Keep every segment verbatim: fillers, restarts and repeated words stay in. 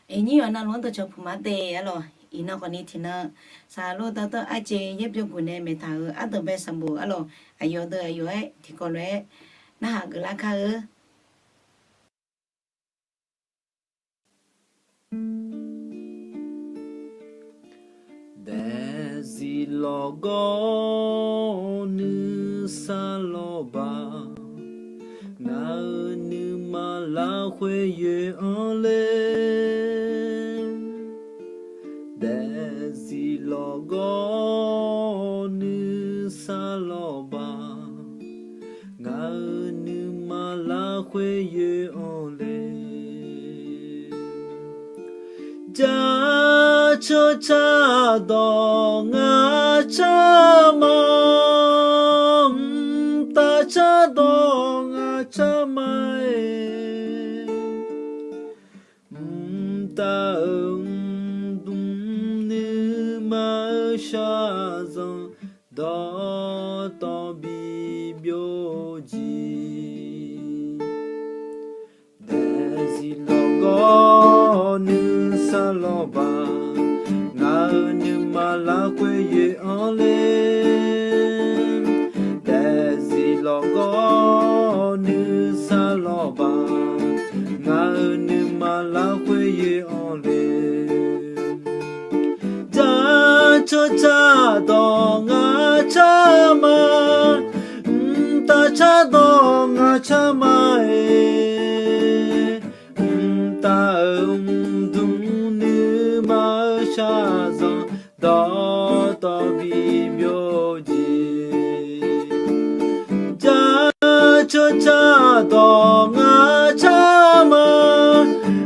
Iqnyir yawqnan luf-anr dawqcawq puq ma de arlawq. Iqnan khawfni tiqnan saqlor dawrdanr arjeq yaerbyawguq nae maeqtaq-euq ardanqbae sanqbof arlawq. Aqyawf deuq aqyawf-aer tiqkawv lof-aer narhaq geuflar kar-eu. Daefzif lawqgawr nuisar lawqbaq, ngaq-euq nuima lafkhoer yoe-anr le. Daefzif lawqgawr nuisar lawqbaq, ngaq-euq nuima lafkhoer yoe-anr le. Jaceuq cardawq ngaq car ma, mqtav cardawq ngaq car ma-aer, mqtav-euq mqdmq nuima-eu shaqzanq dawqtawv bibyov jeq. Daefzif lawqgawr nuisar lawqbaq, ngaq-euq nuima lafkhoer yoe-anr le. Daefzif lawqgawr nuisar lawqbaq, ngaq-euq nuima lafkhoer yoe-anr le. Jaceuq cardawq ngaq car ma, mqtav cardawq ngaq car ma-aer, mqtav-euq mqdmq nuima-eu shaqzanq dawqtawv bibyov jeq. Jaceuq cardawq ngaq car ma,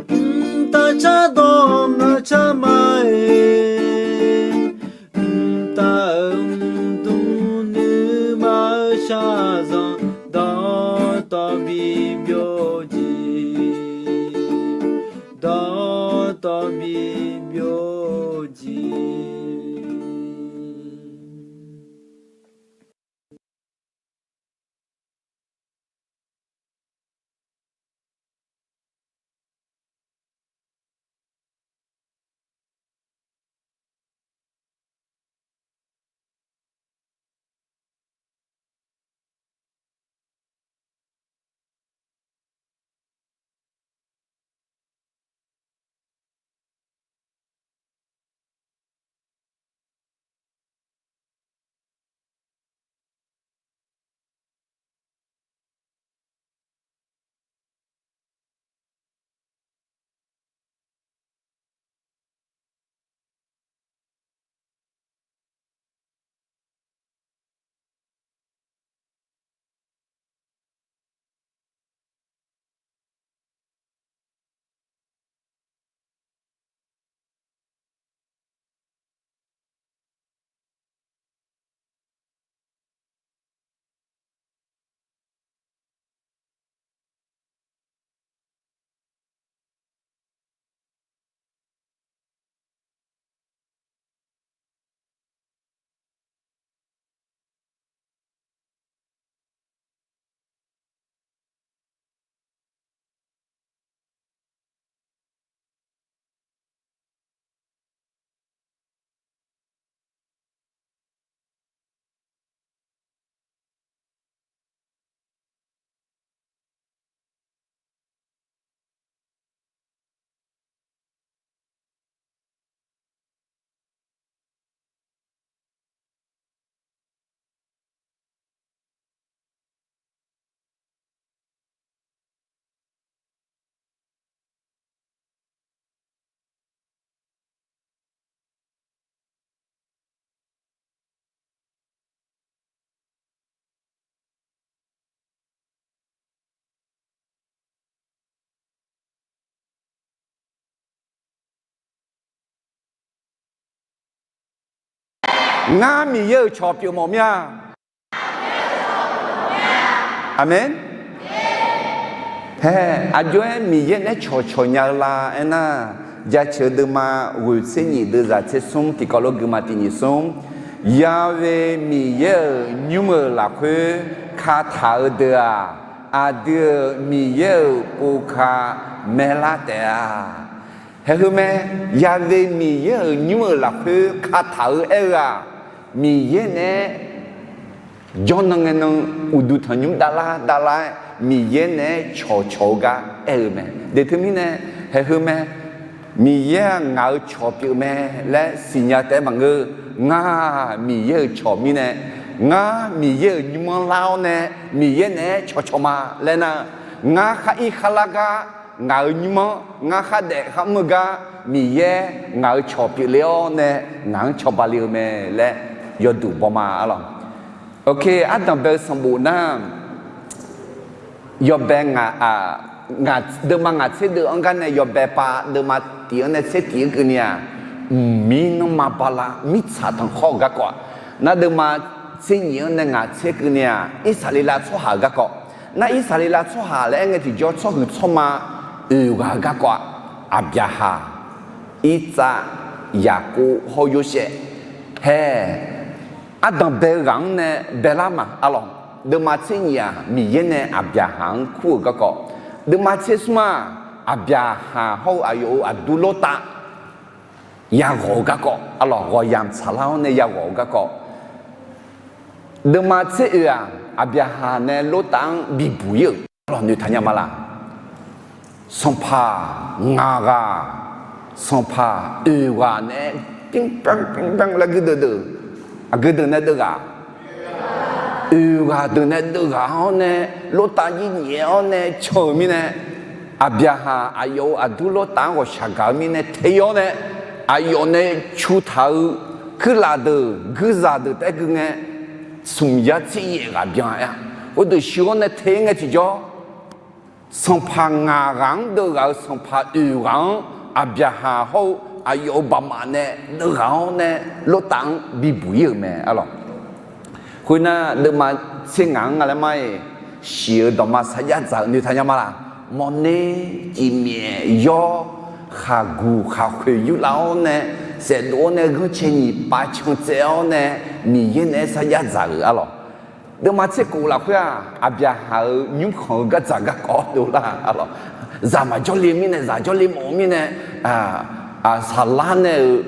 mqtav cardawq ngaq car ma-aer, mqtav-euq mqdmq nuima-eu shaqzanq dawqtawv bibyov jeq, dawqtawv bibyov jeq. Ngar Miqyaer-euq cawq pyeufmawf mir-a. Aqmeq. Hae, aqjox-aer Miqyaer nae cawqcawq nya-eu la aernar, Jaceuq deuvma ghoeq tser nyif deuvzaq tser smr tiqkawv lof guima tiq nyif smr, Ya'we Miqyaer-euq nymr-euq lafkhoer kataq-eu deuq-aq, aqdui-euq Miqyaer-euq pov ka maerlar taef-a. Haeq heu mae, yabe Miqyaer-euq nymr-euq lafkhoer kataq-eu aer-eu-aq, Miqyaer naeq-aer jawrnan ngae nan uqduq tanqnymr davlar davlar-aer Miqyaer naeq-aer cawqcawq-eu gar aer-eu mae. Deq teumirnae, haeq heu mae, Miqyaer-aq ngaq-euq cawq pyeuf mae laer siqnya taef-aer maqngeur. Ngar Miqyaer-euq cawq mirnae, ngar Miqyaer-euq nymr-anr lar-awr nae Miqyaer naeq-aer cawqcawq ma laer nar, ngar khar ir khar lar gar ngaq-euq nymr-anr, ngar khar daef khar mr-eu gar Miqyaer ngaq-euq cawq pyeufle-awr nae ngaq-anr cawba le-eu mae laer yawduq baw ma arlawq. Oke, ardanq bae-eu sanqbof nar, yawbae, deuvma ngaq tser deuv-anr gar nae yawbae pav deuvma tif-anr nae tser tif-anr keuvni-aq, mqmir nanrma bala mirtsaq tanqkhawr-eu garkawv-aq, nar deuvma tser nyif-anr nae ngaq tser keuvni-aq, Irsaqleqlav tsawrhaq-euq garkawv. Nar Irsaqleqlav tsawrhaq laer aer ngae tiqjawr tsawrhuiq tsawrma oeq ghaq-eu garkawv-aq, Aqbyaqhaq, Irtsav, Yaqkov hawr Yorsaev. Hae, ardanq bae-eu ghaq-anr nae baelar ma arlawq. Deuvma tser nyif-aq, Miqyaer nae Aqbyaqhaq-anr kur-euq garkawv. Deuvma tser smr-aq, Aqbyaqhaq hawr-eu aqyawf-euq aqdur Lortav yaghawq-eu garkawv arlawq, ghawqyamq tsaqlar-awr nae yaghawq-eu garkawv. Deuvma tser oeq-aq, Aqbyaqhaq nae Lortav-anr bibuq ir-euq arlawq, noeqtaq nya ma laq. Sanqpaq ngaq ghaq, sanqpaq oeq ghaq nae-aer, pynrbanr pynrbanr laer gui deuq deuq, aqgeu deuq nae deuv ghaq, oeq ghaq deuq nae deuv ghaq-awr nae, Lortav jir nyaef-awr nae can-euq mirnae, Aqbyaqhaq aqyawf-euq aqdur Lortav-anr ghawqshaq gaq-eu mirnae teq-awr nae, aqyawf nae cu taq-eu kuirlaf deuq guirzaq deuq taef-aer gui ngae, smq yar tser yaef ghaq byan-a. Khoerdeuq shuir-awr nae teq ngae tiqjawr, sanqpaq ngaq ghaq-anr deuv ghaq-euq sanqpaq oeq ghaq-anr Aqbyaqhaq hawr-eu aqyawf-euq baqmaf nae deuv ghaq-awr nae Lortav-anr bibuq ir-euq mae arlawq. Khoernar, deuvma tser ngaq-anr nga laer mar-iq, shiq-eu dawqma sarjax dzaq-eu noeqtaq nya ma laq. Mawrner, cifmyaef, yawr, khaqguq khaqkhoeq yurlav-awr nae, saefdov-awr nae ghanrcae nyiq pav can tsaev-awr nae, Miqyaer naeq-aer sarjax dzaq-euq arlawq. Deuvma tser kof lafkhoer-aq, Aqbyaqhaq-euq nymrkhanq-eu gardzaq garkawv dovlar arlawq. Zaq maqjawr le mirnae, zaq jawr le mawf-eu mirnae, saqlar nae-euq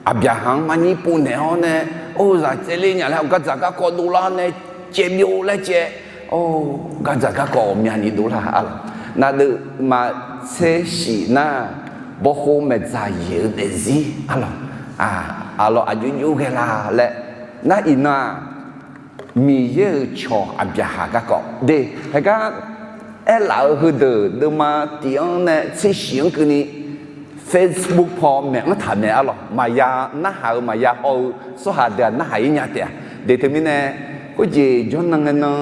Aqbyaqhaq-anr marnyir pov naeq-awr nae, or, zaq tsaevle nya laer, gardzaq garkawv dovlar nae, caev byov laer caev, or, gardzaq garkawv ghawqmyani dovlar arlawq. Nar deuvma tser shif nar, bawkhov maeqdzaq yaeq-eu daefzir arlawq, arlawq aqjox jox ghae la laer. Nar iqnan-aq, Miqyaer-euq cawq Aqbyaqhaq garkawv de, haegar aerlaf-eu heudeuq deuvma tif-anr nae tser shif-anr keuvni, Facebook paw maeq-anr taq maeq arlawq, maqya narhaq-eu maqya haw-eu tsawrhaq deuq-aq narhaq-ir nya taef-a. De teumirnae, khoerjeq jawrnan ngae nan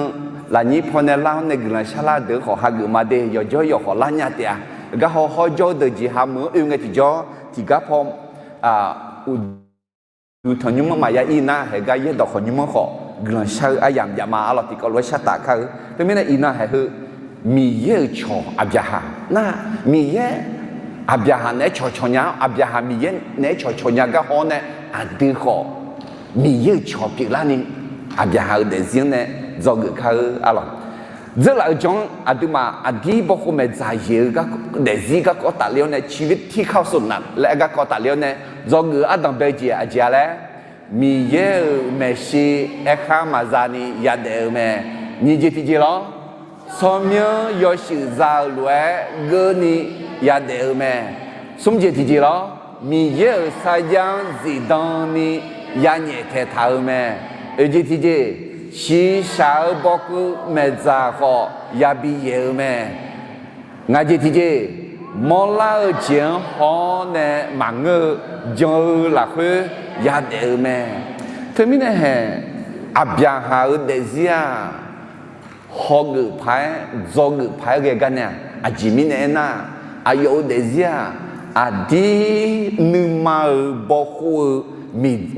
lafnyir paw nae lar-awr nae guiqlanq sharlar deuq khawf hageuf ma de, yawqjawr yawq khawf lar nya taef-a. Garhaw hawr jawr-eu deuq jeqha meuq-anr oe ngae tiqjawr, tiqgar paw uqduq tanqnymr-anr maqya ir nar, haegar yaerdawq khawqnymr-anr khawf guiqlanq shar-eu aryamq jav ma arlawq, tiqkawv lof-aer shar taf kar-eu. Teumirnae iqnan haeq heu Miqyaer-euq cawq Aqbyaqhaq nar, Miqyaer Aqbyaqhaq naeq-aer cawqcawq nya-awr, Aqbyaqhaq Miqyaer naeq-aer cawqcawq nya gar haw-awr nae, aqdui khawf Miqyaer-euq cawq pyeuflarni Aqbyaqhaq-euq daefzir-anr nae dzawgeuf kar-eu arlawq. Dzeurlaf-eu jan-anr aqduimaf aqdir bawkhov maeqdzaq yaeq-eu daefzir garkawv tafler-awr nae, ciqbir tirkar sona laer garkawv tafler-awr nae, dzawgeuf-eu ardanq bae-eu jeq aqjeq-a laer, Miqyaer-euq maeqshi aerkhar maqza ni yadaef-eu mae. Nyiq jeq tiqjeq lawr, tsawrmyanr yawshuif za-eu lof-aer geurni yadaef-eu mae. Smr jeq tiqjeq lawr, Miqyaer-euq sarjax-anr zifdan ni yanyaef taeqtaq-eu mae. Oeq jeq tiqjeq, shiqshaq-eu bawkuv maeqdzaq khawf yabi yaeq-eu mae. Ngaq jeq tiqjeq, mawrlar-eu jeq-anr haw-awr nae maqngeur-eu jan-eu lafkhoer yadaef-eu mae. Teumirnae haeq, Aqbyaqhaq-euq daefzir-aq, hawgeuf paq-aer dzawgeuf paq-aer ghae gar nae-aq, aqjeq mirnae aernar, aqyawf-euq daefzir-aq, aqdir nuima-euq bawkhov-eu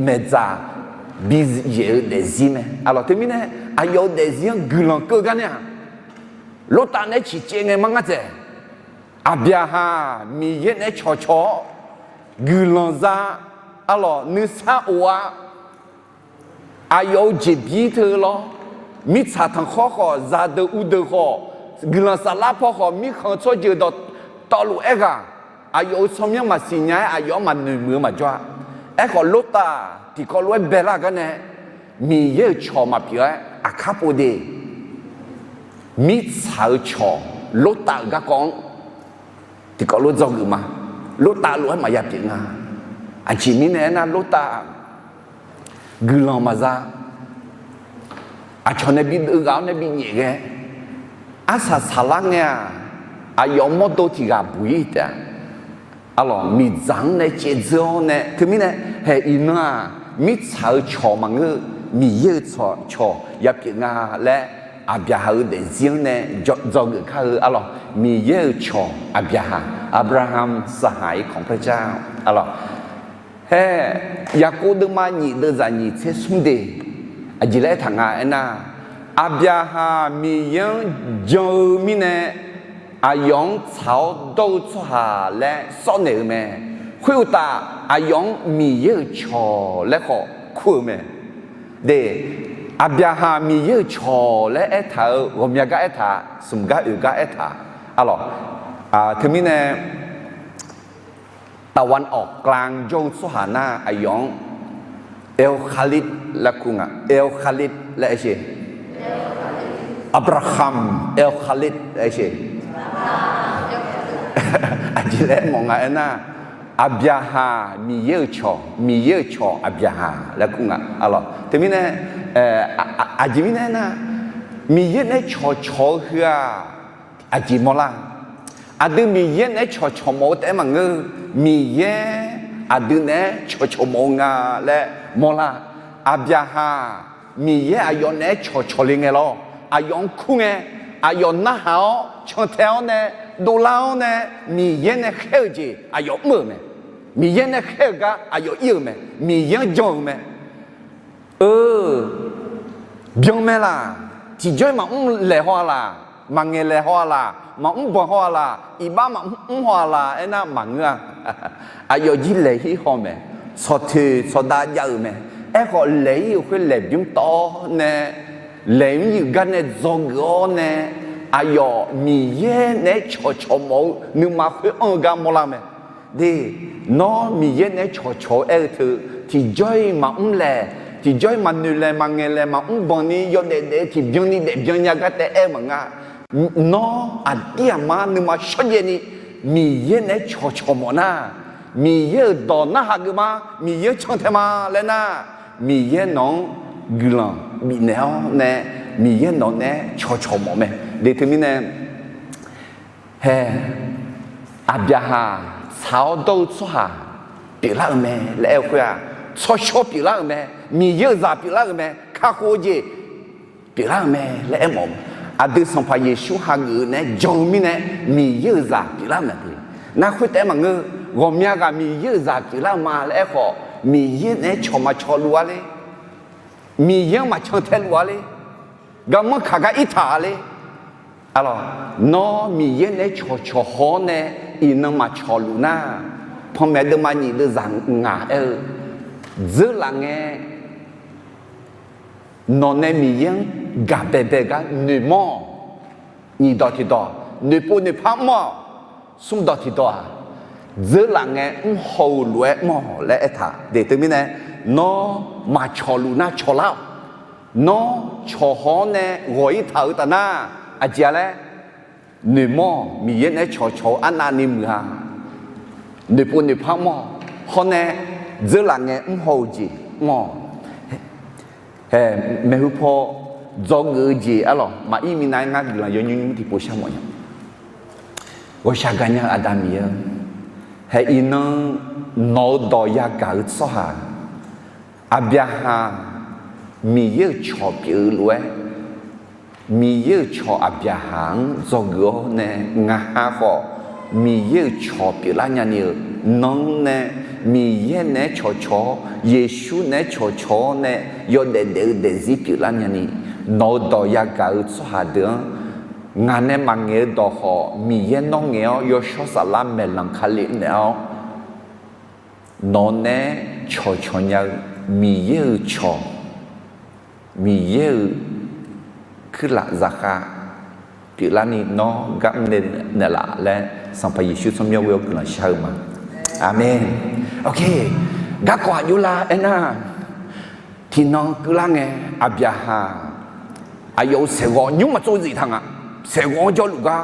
maeqdzaq biyaeq-eu daefzir mae. Arlawq teumirnae, aqyawf-euq daefzir-anr guiqlanq keuv gar nae-aq, Lortav naeq-aer ciqcaev ngae mar ngar dzaeq. Aqbyaqhaq Miqyaer naeq-aer cawqcawq-awr guiqlanq za, arlawq nuisar of-a. Aqyawf-euq jeqbir teu lawr, mirtsaq tanqkhawr khawf, zaqdeuq uvdeuq khawf, guiqlanq saflar paw khawf, mirkhanq tsawrjeuq dawqtawvluf-aer ghaq Aqyawf-euq tsawrmyanr maqsiq nya-aer aqyawf-anr maqnoeq muiq-eu maqjawr-a. Aerkhawf, Lortav tiqkawv lof-aer bae lar gar nae, Miqyaer-euq cawq maqpyeuf-aer aqkar pov de. Mirtsaq-eu cawq, Lortav-euq garkawv-anr tiqkawv lof dzawgeuf ma. Lortav lof-aer maqya pyeuf nga. Aqjeq mirnae aernar, Lortav guiqlanq maqza. Aqcawq nae bi deuv ghaq-awr nae bi nyaef ghae, arsaq saqlar ngae-aq, aqyawf mawrdo tiq ghaq buq-ir taef-a. Arlawq, miqdzaq-anr nae caevdzeur-awr nae, teumirnae, haeq iqnan-aq, mirtsaq-eu cawq maqngeur, Miqyaer-euq cawq ya pyeuf nga laer, Aqbyaqhaq-euq daefzir-anr nae dzawgeuf kar-eu. Arlawq, Miqyaer-euq cawq Aqbyaqhaq, Abraham saqhaq-iq kanqpaer jar. Arlawq, hae, Yaqkov deuvma nyiq deuvzaq nyiq tser smr de, aqjeq laer aertaq nga aernar, Aqbyaqhaq Miqyaer-anr jan-eu mirnae, aqyawf-anr tsaq-awr dawr-eu tsawrhaq laer sawr naeq-eu mae. Khoeruqtaf, aqyawf-anr Miqyaer-euq cawq laer khawf kur-eu mae. De, Aqbyaqhaq Miqyaer-euq cawq laer aertaq-eu ghawqmya gar aertaq, smq gar oeq gar aertaq. Arlawq, teumirnae, ตะวันออกกลาง jawr-eu tsawrhaq nar, aqyawf-anr Elkhalid laer kur nga. Elkhalid laer aer sher. Abraham Elkhalid laer aer sher. Aqjeq laer mawf nga aernar, Aqbyaqhaq Miqyaer-euq cawq, Miqyaer-euq cawq Aqbyaqhaq laer kur nga. Arlawq, teumirnae, aqjeq mirnae aernar, Miqyaer naeq-aer cawqcawq-eu heu-aq, aqjeq mawrlar. Aqdui Miqyaer naeq-aer cawqcawq mawf-eu taef-aer maqngeur. Miqyaer aqdui naeq-aer cawqcawq mawf-eu nga laer mawrlar. Aqbyaqhaq Miqyaer aqyawf naeq-aer cawqcawq le ngae lawr, aqyawf-anr kur ngae, aqyawf narhaq-awr cantae-awr nae, dovlar-awr nae, Miqyaer nae khaer-eu jeq aqyawf mr-euq mae. Miqyaer nae khaer-eu gar aqyawf ir-euq mae. Miqyaer-anr jan-euq mae. Eu, byan mae laq. Tiqjawr-iq maqmr laeq haw-a laq, maqngaeq laeq haw-a laq, maqmr banq haw-a laq, iqbax maqmr haw-a laq aernar maqngeur-a. Aqyawf jir laeq hir haw mae. Tsawqtoeq tsawqdav jav-euq mae. Aerkhawf, laeq ir-euq khoer laeq bymr tawv-awr nae, laeq mr ir-euq gar nae dzawgeuf-awr nae, aqyawf Miqyaer naeq-aer cawqcawq mawf-eu nuima khoer anr-eu gar mawrlar mae. De, nawr Miqyaer naeq-aer cawqcawq-eu aer-eu teu, tiqjawr-iq maqmr laeq, tiqjawr-iq maqnoeq laeq maqngaeq laeq maqmr banq ni yawdaef daef-eu tiqbyan ni daefbyan nya gar taef aer-eu maqnga. Nawr aqdir aqmar nuima shawrjaev ni Miqyaer naeq-aer cawqcawq mawf nar, Miqyaer-euq dawq narhaq geuf ma, Miqyaer-anr cantae ma laer nar, Miqyaer nawq-anr guiqlanq bifnaeq-awr nae, Miqyaer nawq naeq-aer cawqcawq mawf mae. De teumirnae, hae, Aqbyaqhaq tsaq-awr dawr-eu tsawrhaq pyeuflar-euq mae laer aer-eu khoer-aq, tsawrshawr pyeuflar-euq mae, Miqyaer-euq zaq pyeuflar-euq mae, kakhof-eu jeq pyeuflar-euq mae laer aermawf-eu. Aqdui Sanqpaq Yeqsur hageuf-eu naeq-aer jan-eu mirnae, Miqyaer-euq zaq pyeuflar-euq mae. Nar khoertaef-aer maqngeur, ghawqmya ghaq Miqyaer-euq zaq pyeuflar-eu ma laer aerkhawf, Miqyaer naeq-aer cawq maqcawq luf-a le. Miqyaer-anr maqcan tae luf-a le. Garmanr kaq gar irtaq-a le. Arlawq, nawr Miqyaer naeq-aer cawqcawq haw-awr nae iqnan maqcawq luf nar, Panmaeq deuvma nyiq deuvzaq ngaq aer-eu, dzeurlaf ngae nawq nae Miqyaer-anr gaq baebae gar noeqmawr-awq. Nyiq dawq tiqdawq, noeqpov noeqpar mr-awq. Smr dawq tiqdawq-aq, dzeurlaf ngae mr haw-eu lof-aer mr-awq laer aertaq. De teumirnae, nawr maqcawq luf nar cawqlar-awq. Nawr cawq haw-awr nae ghawq-ir taq-eu taf nar, aqjeq-a laer, noeqmawr-awq. Miqyaer naeq-aer cawqcawq-eu arnavni muiq-a. Noeqpov noeqpar mr-awq. Hawr nae dzeurlaf ngae mr haw-eu jeq mr-awq. Hae, maeqhu paw dzawgeuf-eu jeq arlawq, maqir minav-aer ngar guiqlanq yawnymr nymr tiqpov sharmawf nya. Ghawqshaq gaqnya-eu Aqda Miqyaer-anr, hae iqnan nawq-eu dawq yagaq-eu tsawrhaq Aqbyaqhaq Miqyaer-euq cawq pyeuf-eu lof-aer, Miqyaer-euq cawq Aqbyaqhaq-anr dzawgeuf-awr nae ngaq ha khawf Miqyaer-euq cawq pyeuflar nyani-euq nan-anr nae, Miqyaer naeq-aer cawqcawq-awr, Yeqsur naeq-aer cawqcawq-awr nae yawdaef daef-eu daefzir pyeuflar nyani, nawq-eu dawq yagaq-eu tsawrhaq deuq-anr, ngaq nae maqngaeq-eu dawq khawf Miqyaer nawr ngaeq-awr yawshawr saflar maeqlanq Kali naeq-awr, nawq naeq-aer cawqcawq nya-eu Miqyaer-euq cawq, Miqyaer-euq kuirlaf zaqkhav, pyeuflarni nawr gar mr naeq laf laer Sanqpaq Yeqsur tsawrmyanr ghoe-awr guiqlanq shar-eu ma. Aqmeq. Garkawv aqjox lar aernar, tiqnan keuvlar ngae, Aqbyaqhaq aqyawf-euq saeqghawv nymr maqtsov zif taq nga. Saeqghawv-anr jawrluf gar,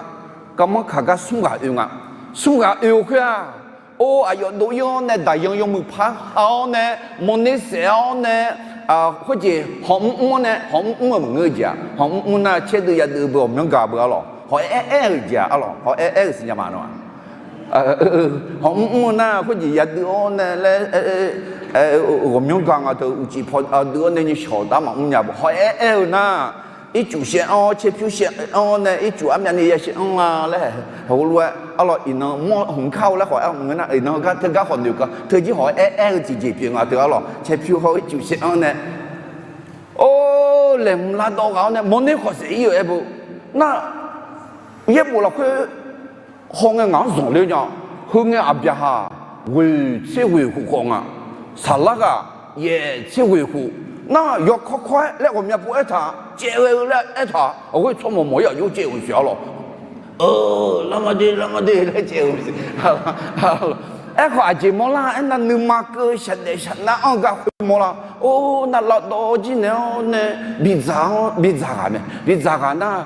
garmanr kaq gar smr ghaq oe nga. Smr ghaq oe-eu khoer-aq, or, aqyawf dov-ir-awr nae daqyan yawmuiq par ha-awr nae, mawrner saef-awr nae, khoerjeq hawq mr mr-awr nae, hawq mr mr-eu maqngeur-eu jeq-aq, hawq mr mr nar caerdeuv yadeuv beu ghawqmyanr ga beu arlawq, hawq aer aer-euq jeq-aq arlawq, hawq aer aer-euq siqnya ma nawr-aq. Hawq mr mr-eu nar khoerjeq yadeuv-awr nae laer, ghawqmyanr ga nga teu uqcif paw deuv-awr nae nymrshawq dar maqmr nya beu hawq aer aer-eu nar, ircuf shaev-anr caerpyur shaev-anr nae ircuf armyavni ya shaev-anr nga laer, heulof-aer arlawq iqnan mawr hmq kar-eu laer khawf-aer maqngeur nar, iqnan gar teugar khawf noeq ka teu jir hawq aer aer-eu tiqjeq pyeuf nga teu arlawq caerpyur hawr ircuf shaev-anr nae, or, laeqhmq lavdawv ghaq-awr nae mawrner khawf saef-ir-euq aer beu nar, yaerbof lafkhoer hawngae ngaq-anr zanqler nya. Heungae Aqbyaqhaq ghoeq tser ghoeq khof khawf nga. Saqlar ghaq yaef tser ghoeq khof nar, yawkawr kawr-aer laer ghawqmya pov aertaq caev ghae-eu laer aertaq, aqghoer tsawrmawq mawq-ir aqjox caev-euq siq arlawq. Lavmaqde lavmaqde laer caev-euq siq. Aerkhawf aqjeq mawrlar aernar, nuima keuv shaqdaef shaqnar-anr gar khoer mawrlar. Or, nar lavdawv jir naeq-awr nae bidzaq-anr bidzaq ghaq mae. Bidzaq ghaq nar,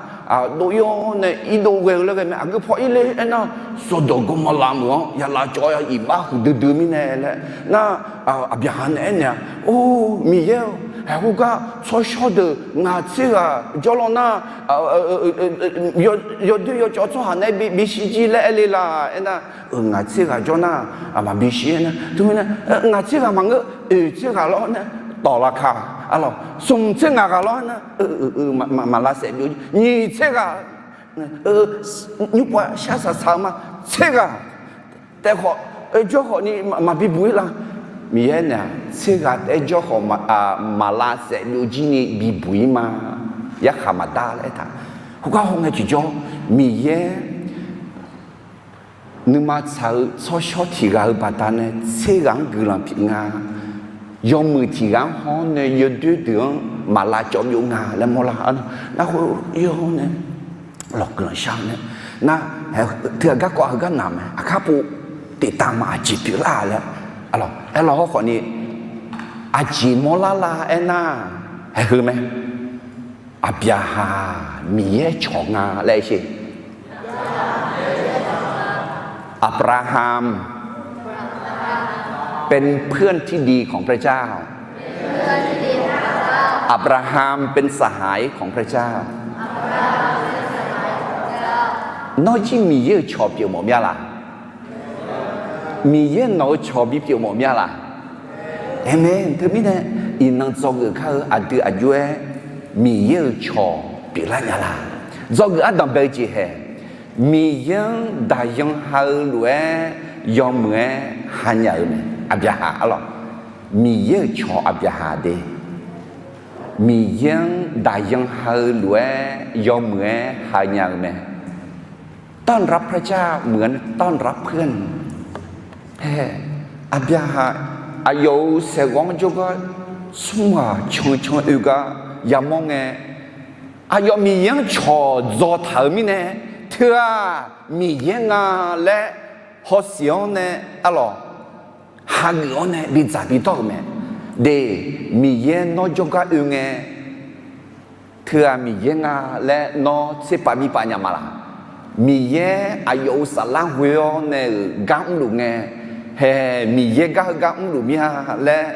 dov-ir-awr nae irdov ghae-eu laer ghae mae. Aqgeu paw ir ler aernar, sawqdawq gawrmawr lavmeuq-anr ya lavcawv-awr iqbax huiqdui dui mirnae laer nar, Aqbyaqhaq nae aernaeq-a, Or, Miqyaer-or, haeqkhoer gar tsawrshawr deuq ngaq tser ghaq jawr law nar, yawdoer yawcawv tsawrhaq nae bisiq jir laer aer le la aernar, ngaq tser ghaq jawr nar, maqbisiq aernar, teumirnae ngaq tser ghaq maqngeur, oeq tser ghaq lawr nar, tawq laka, arlawq smq tser ngaq ghaq lawr nar, maqlav saef byov, nyiq tser ghaq, nymr pav shar saq saq-eu ma, tser ghaq taef khawf, jawr khawf ni maqbi buq-ir la. Miqyaer nae-aq, tser ghaq taef jawr khawf maqlav saef byov jir ni bibuq-ir ma. Yarkhaq maqdar laer aertaq. Khoergar hawngae tiqjawr, Miqyaer nuima tsaq-eu tsawrshawr tiq ghaq-eu baqdanae tser ghaq-anr guiqlanq pyeuf nga. Yawmuiq tiq ghaq-anr haw-awr nae yawdoer deuq-anr maqlav cawv byov nga laer mawrlar. Narkhoer ir-awr nae lawq guiqlanq shar-eu nae, nar, teughaq garkawv heugar naq mae, aqkar pov teqtav ma aqjeq pyeuflar laer, aerlawq hawr khawf ni, aqjeq mawrlar lar aernar, haeq heu mae. Aqbyaqhaq Miqyaer cawq nga laer sher. อับราฮัม เป็นเพื่อนที่ดีของพระเจ้า อับราฮัมเป็นสหายของพระเจ้า Nawr jir Miqyaer-euq cawq pyeuf mawf mir-a laq? Miqyaer nawq-eu cawq bipyeuf mawf mir-a laq? Aqmeq. Teumirnae iqnan dzawgeuf kar-eu aqdui aqjox-aer Miqyaer-euq cawq pyeuflar nya laq? Dzawgeuf ardanq bae-eu jeq haeq, Miqyaer-anr daqyan ha-eu lof-aer yawmuiq-aer hanya-eu mae. Aqbyaqhaq arlawq, Miqyaer-euq cawq Aqbyaqhaq de, Miqyaer-anr daqyan ha-eu lof-aer yawmuiq-aer hanya-eu mae. ต้อนรับพระเจ้า เหมือนต้อนรับเพื่อน Aqbyaqhaq aqyawf-euq saeqghawv-anr jawrgar smr ghaq cancan oe gar yamawr ngae, aqyawf Miqyaer-anr cawq dzaw taq-euq mirnae, teu-aq Miqyaer nga laer hawsiq-awr nae arlawq hageuf-awr nae bidzaq bidawr-euq mae. De, Miqyaer nawr jawrgar oe ngae, teu-aq Miqyaer nga laer nawr tserpav bipav nya ma laq? Miqyaer aqyawf-euq saflar ghoe-awr nae-euq gar mrluf ngae, hae, Miqyaer gar heugar mrluf mir-a laer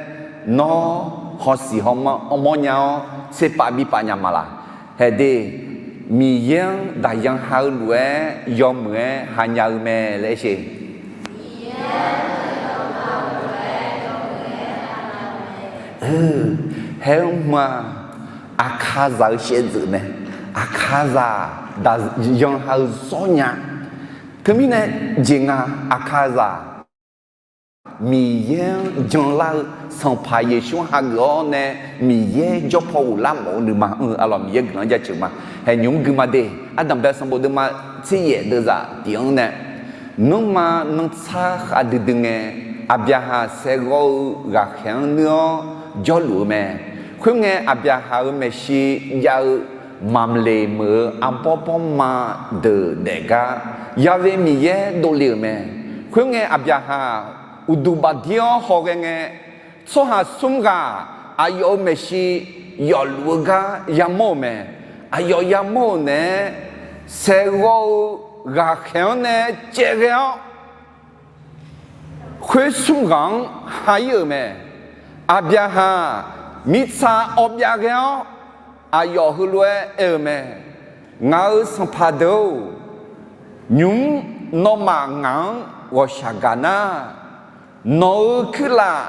nawr hawsiq hawmawr nya-awr tserpav bipav nya ma laq? Hae de, Miqyaer-anr daqyan ha-eu lof-aer yawmuiq-aer hanya-eu mae laer sher. Hae-eu hmq-aq, Aqkaqzaq-eu shaevdzeuf mae. Aqkaqzaq daqyan ha-eu zawr nya. Teumirnae jeq nga, Aqkaqzaq Miqyaer-anr janlar-eu, Sanqpaq Yeqsur-anr hageuf-awr nae Miqyaer jawr paw ghoflar mawf-eu nuima anr-eu arlawq Miqyaer guiqlanq-anr jaceuq ma. Hae, nymq-mr gui ma de, ardanqbae sanqbof deuvma tser yaef deuvzaq tiq-anr nae, nmrma nantsar khav duidui ngae, Aqbyaqhaq saeqghawv-eu ghaqkhaeq-anr nuir-awr jawrluf-eu mae. Khoerngae Aqbyaqhaq-euq maeqshi jav-eu Mamle meuq-eu arbawr bawrma deuq daef gar Ya've Miqyaer dovle-euq mae. Khoerngae, Aqbyaqhaq uqduq bafdir-awr hawghae ngae, tsawrhaq smr ghaq aqyawf-euq maeqshi yawfluf-eu gar yamawr-euq mae. Aqyawf yamawr-euq naeq-aer, saeqghawv-eu ghaqkhaeq-anr nae caev ghae-awr, khoer smr ghaq-anr ha-ir-euq mae. Aqbyaqhaq mirtsaq awv byav ghae-awr, aqyawf heulof-aer aer-eu mae. Ngaq-euq sanqpaq deuq-or, nymq-mr nawmaf ngaq-anr ghawqshaq gaq nar, nawq-euq kuirlaf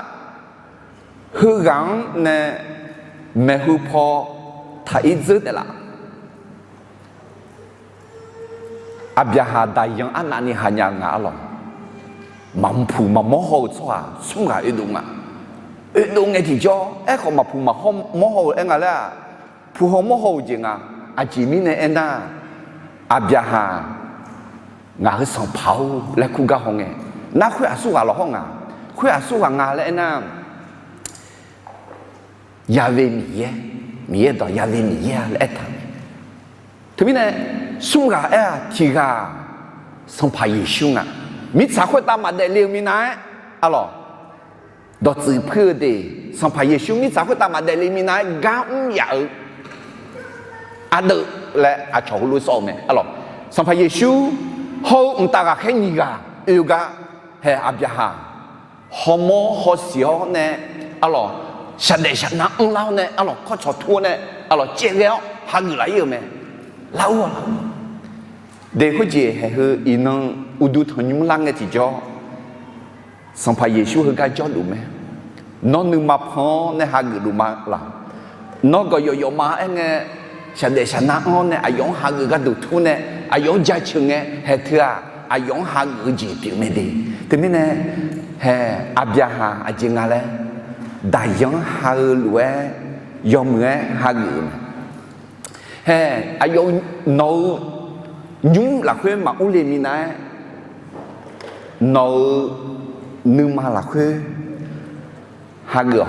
heughaq-anr nae maeqhu paw taq-ir dzeur taef laf. Aqbyaqhaq daqyan arnavni hanya nga arlawq. Maqpuq maqmawr haw-eu tsawrhaq smr ghaq oedov nga. Oedov ngae tiqjawr, aerkhawf maqpuq maqmawr haw-euq aer nga laer-aq, puq haw mawr haw-euq jeq nga. Aqjeq mirnae aernar, Aqbyaqhaq ngaq-euq sanqpaq-or laer kur gar haw ngae, nar khoer aqsur ghaq lawqhawr nga. Khoer aqsur ghaq nga laer aernar, Ya've Miqyaer, Miqyaer dawq Ya've Miqyaer-a laer aertaq-euq mae. Teumirnae, smr ghaq aer-aq tiq ghaq Sanqpaq Yeqsur nga. Mirtsaq khoertav maqdaef le-eu minav-aer, arlawq, dawqtsuif puir-eu de, Sanqpaq Yeqsur mirtsaq khoertav maqdaef le minav-aer gar mr yaf-eu ardeuv laer aqcawq heulof sawr-eu mae, arlawq. Sanqpaq Yeqsur hawr-eu mqtav ghaqkhaer nyiq ghaq oe-eu gar hae, Aqbyaqhaq hawmawr hawsiq-awr nae, arlawq, shaqdaef shaqnav anrlar-awr nae, arlawq, kawrcawq tur-awr nae, arlawq, caev ghae-awr hageuf laf-ir-euq mae. Lar-ur-awq, lar-ur-awq. De khoerjeq haeq heu iqnan uqduq tanqnymr lar ngae tiqjawr, Sanqpaq Yeqsur heugar jawrluf mae. Nawr nuima pan-awr nae hageuf luf ma laq? Nawr gawqyawf yawf ma aer ngae, shaqdaef shaqnav anr-awr nae aqyawf-anr hageuf gharduq tur nae, aqyawf-anr jaceuq ngae, haeq teu-aq, aqyawf-anr hageuf-eu jeq pyeuf mae de. Teumirnae, haeq Aqbyaqhaq aqjeq nga laer, daqyan-anr ha-eu lof-aer, yawmuiq-aer hageuf-eu mae. Haeq aqyawf nawq-eu nymr lafkhoer maqur le minav-aer, nawq-euq nuima lafkhoer hageuf-awq.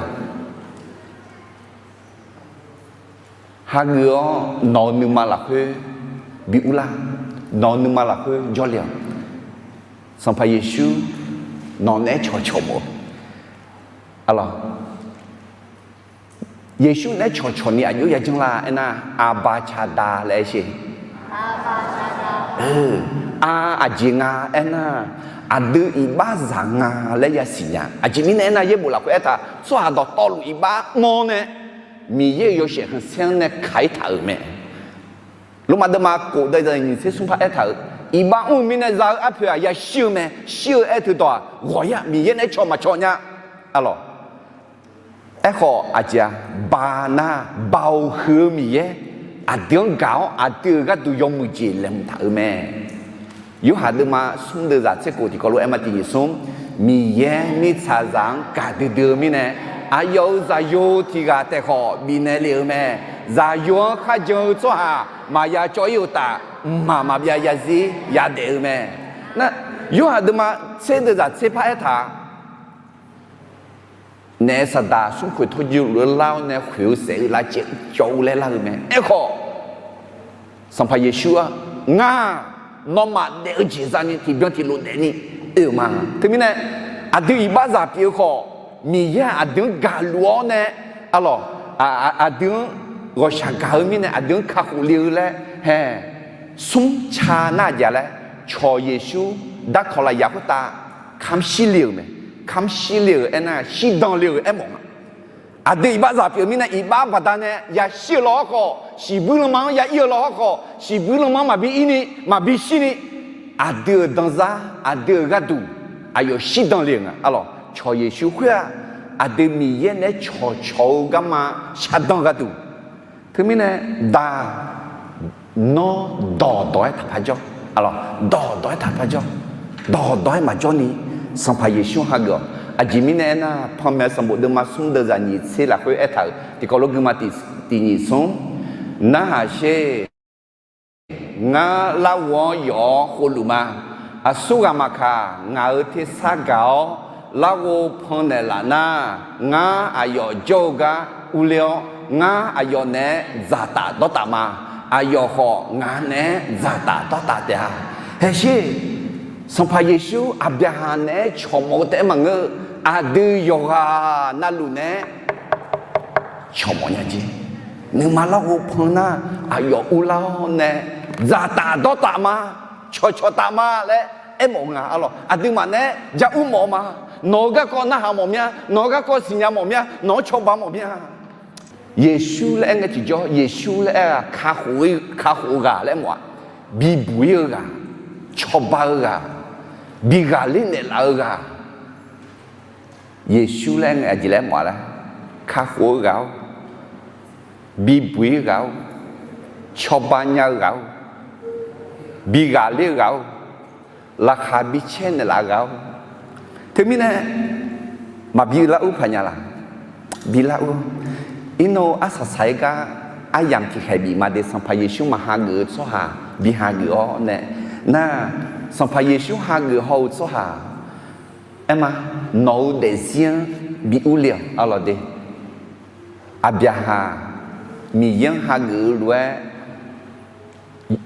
Hageuf-awr nawq-euq nuima lafkhoer bi urlar. Nawq-euq nuima lafkhoer jawrle-awq. Sanqpaq Yeqsur nawq naeq-aer cawqcawq mawf-eu, arlawq, Yeqsur naeq-aer cawqcawq ni aqjox yajanr la aernar, Aqba Caqda laer aer sher. Ar, aqjeq nga aernar, aqdui iqbaxzaq nga laer yasiq nya. Aqjeq mirnae aernar, yaerbof lafkhoer aertaq, tsawrhaq dawqtawvluf iqbax mr-awr nae, Miqyaer-euq yawshaef khanqsaer-anr nae kaq-ir taq-euq mae. Lormav deuvma kof deuq nyiq tser smr par aertaq-euq, iqbax mr-eu mirnae za-eu arpoeq-aq yashir-eu mae. Shir-eu aer teudawq-aq ghawq-ir-aq, Miqyaer naeq-aer cawq maqcawq nya, arlawq. Aerkhawf aqjeq-a, ba nar, Baoq huiq-eu Miqyaer aqdui-anr gaq-awr aqdui-euq gharduq yawmuiq jeq laeqhmq taq-euq mae. Yorhaq deuvma smr deuvzaq tser kof tiqkawv lof-aer ma tiq nyiq smr, Miqyaer mirtsaqzaq-anr gaqdui dui-eu mirnae, aqyawf-euq Zaqyo tiq ghaq taef khawf bifnaeq lef-eu mae. Zaqyo-anr kharjan-eu tsawrhaq maqya cawv-ir-eu uqtaf, mqmaq maqbyav yazir yadaef-eu mae. Nar, Yorhaq deuvma tser deuvzaq tser par aertaq-a, naef saqdaq smrkhoeq tawrjuluf-eu lar-awr nae khoeq-eu saef-eu lavcaev cawv-eu laer lar-eu mae. Aerkhawf, Sanqpaq Yeqsur-aq, Ngar nawmaf daef-eu jeq zani tiqbyan tiqlof daefni oe-euq ma. Teumirnae, aqdui iqbaxzaq pyeuf-eu khawf, Miqyaer-aq aqdui-anr gaqluf-awr nae, arlawq, aqdui-anr ghawqshaq gaq-eu mirnae aqdui-anr kakhof le-eu laer hae, smr ca nar aqjeq laer, cawq Yeqsur darkawq lafyaq khoertav kamr shir le-euq mae. Kamr shir le-euq aernar, shirdan le-euq aermawf nga. Aqdui iqbaxzaq pyeuf-eu mirnae, iqbax baqdanae yashir-eu lawhawr khawf, shiqbuir lanma-anr ya ir-eu lawhawr khawf, shiqbuir lanma-anr maqbi ir ni, maqbi shir ni, aqdui-euq danzar, aqdui-euq gharduq aqyawf shirdan le-euq nga. Arlawq, cawq Yeqsur khoer-aq, aqdui Miqyaer naeq-aer cawqcawq-eu garma shardan gharduq. Teumirnae, daq, nawr dawqdawq-aer taqpar jawr. Arlawq, dawqdawq-aer taqpar jawr. Dawqdawq-aer maqjawr ni, Sanqpaq Yeqsur hageuf-awq. Aqjeq mirnae aernar, Panmaeq sanqbof deuvma smr deuvzaq nyiq tser lafkhoer aertaq-euq tiqkawv lof guima tiq, tiq nyiq smr, narhaq sher. Ngar larghov-anr yawf-awr khovluf ma. Aqsur ghaq maqkaq, ngaq-euq tersar gaq-awr larghov pannaeq laf nar, ngar aqyawf jawr-eu gar urler-awr, ngar aqyawf naeq-aer dzaqtaf dawrtaf ma. aqyawf khawf ngaq naeq-aer dzaqtaf dawrtaf taef-a. Haeqshir, Sanqpaq Yeqsur Aqbyaqhaq naeq-aer cawq mawf-eu taef-aer maqngeur-eu, aqdui yawqghaq navluf naeq-aer cawq mawf nya jeq. Nuima larghov pan nar, aqyawf urlar-awr nae, dzaqtaf dawrtaf ma, cawqcawq taf ma laer aermawf-eu nga. Arlawq, aqduimaf naeq-aer ja ur mawf-eu ma. Nawq-euq garkawv narhaq mawf mya, nawq-euq garkawv siqnya mawf mya, nawq-anr cawba mawf mya. Yeqsur laer aer ngae tiqjawr, Yeqsur laer aer-aq, kakhof-eu, kakhof-eu ghaq laer mawf-aq, bibuq-ir-eu ghaq, cawba-eu ghaq, bi ghaqler naeqlaf-eu ghaq. Yeqsur laer aer ngae aqjeq laer mawf-a laer, kakhof-eu ghaq-or, bibuq-ir ghaq-or, cawba nya-eu ghaq-or, bi ghaqler-eu ghaq-or, laqkhaq bi caer naeqlaf-eu ghaq-or. Teumirnae maqbi lar ur paq nya laq? Bi lar ur. Irnan-eu arsaq saq-aer gar aryamq tiqkhaeq bif ma de, Sanqpaq Yeqsur maqhageuf-eu tsawrhaq bi hageuf-awr nae, nar, Sanqpaq Yeqsur hageuf haw-eu tsawrhaq aer ma, nawq-eu daefzir-anr bi urle-awq. Arlawq de, Aqbyaqhaq Miqyaer-anr hageuf-eu lof-aer,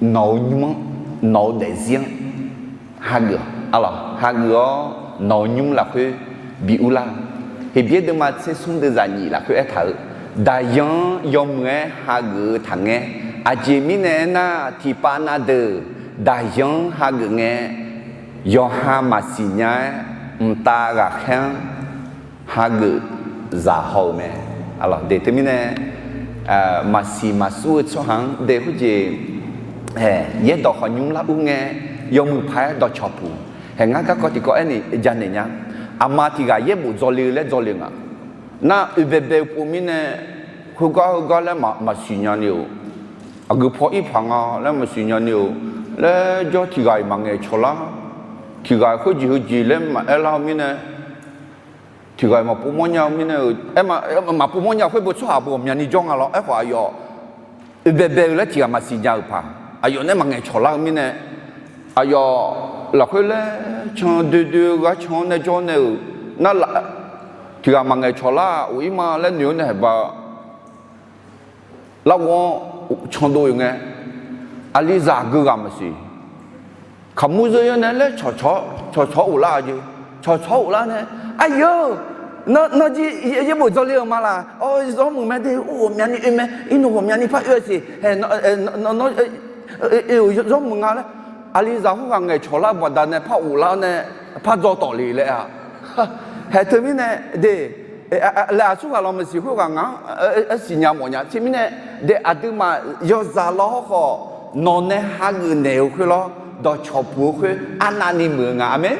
nawq-eu nymr-anr, nawq-eu daefzir-anr hageuf, arlawq, hageuf-awr nawq-eu nymr lafkhoer bi urlar-eu. Heqbyaer deuvma tser smr deuvzaq nyif lafkhoer aertaq-euq, daqyan-anr yawmuiq-aer hageuf-eu taqngaer. Aqjeq mirnae aernar, tiqpav na deuq daqyan-anr hageuf ngae, yawqha maqsiq nya-aer mqtav ghaqkhaer-anr hageuf zaq haw-euq mae. Arlawq de, teumirnae maqsiq maqsur-eu tsawrhaq-anr de khoerjeq, yaerdawq khawf nymr lar ur ngae, yawmuiq paq-aer dawqcawq puq. Haeq ngar garkawv tiqkawv aerni janaeq nya. Aqma tiq ghaq yaerbof dzawle-eu laer dzawle-eu nga. Nar oeq baebae-eu pov mirnae, khoergar heugar laer maqsiq nya ni-euq, aqgeu paw ir paq nga laer maqsiq nya ni-euq, laer jawr tiq ghaq-iq maqngaeq cawq lar, tiq ghaq khoerjeq heujeq laer maqaer lar-eu mirnae, tiq ghaq-iq maqpov mawr nya-eu mirnae, maqpov mawr nya khoer bo tsawrhaq bo ghawqmyani jawr nga lawr. Aerkhawf aqyawf oeq baebae-eu laer tiq ghaq maqsiq nya-euq paq, aqyawf nae maqngaeq cawq lar-eu mirnae, aqyawf lafkhoer laer can doe doe-eu gar can-anr nae jawr nae-euq, nar, tiq ghaq maqngaeq cawq lar of ir ma laer noeq-awr nae haeq ba lar ghof-anr candov-euq ngae, aqlizaq geughaq maqsiq. Kaqmur zeur-anr nae laer cawqcawq-awr of lar-a jeq. Cawqcawq-awr of lar nae, aqyawf, nawr jir yaerbof dzawle-euq ma laq? Awr, zawr muiq mae de, ur ghawqmyani oe mae, irnov ghawqmyani par oe-a siq. Nawr, nawr, oe-euq zawr muiq nga laer, aqlizaq khoerghaq ngaeq cawq lar-eu baqdanae par of lar-awr nae, par dzaw tawf le laer-a. Haeq teumirnae de, laeq aqsur ghaq lawq maqsiq khoerghaq ngaq-anr aersiq nya mawf nya. Teumirnae de, aqduimaf yawzaq lawr hawrkhawf, nawq nae hageuf naeq-eu khoer lawr, dawqcawq puq-eu khoer arnavni muiq-eu nga. Aqmeq.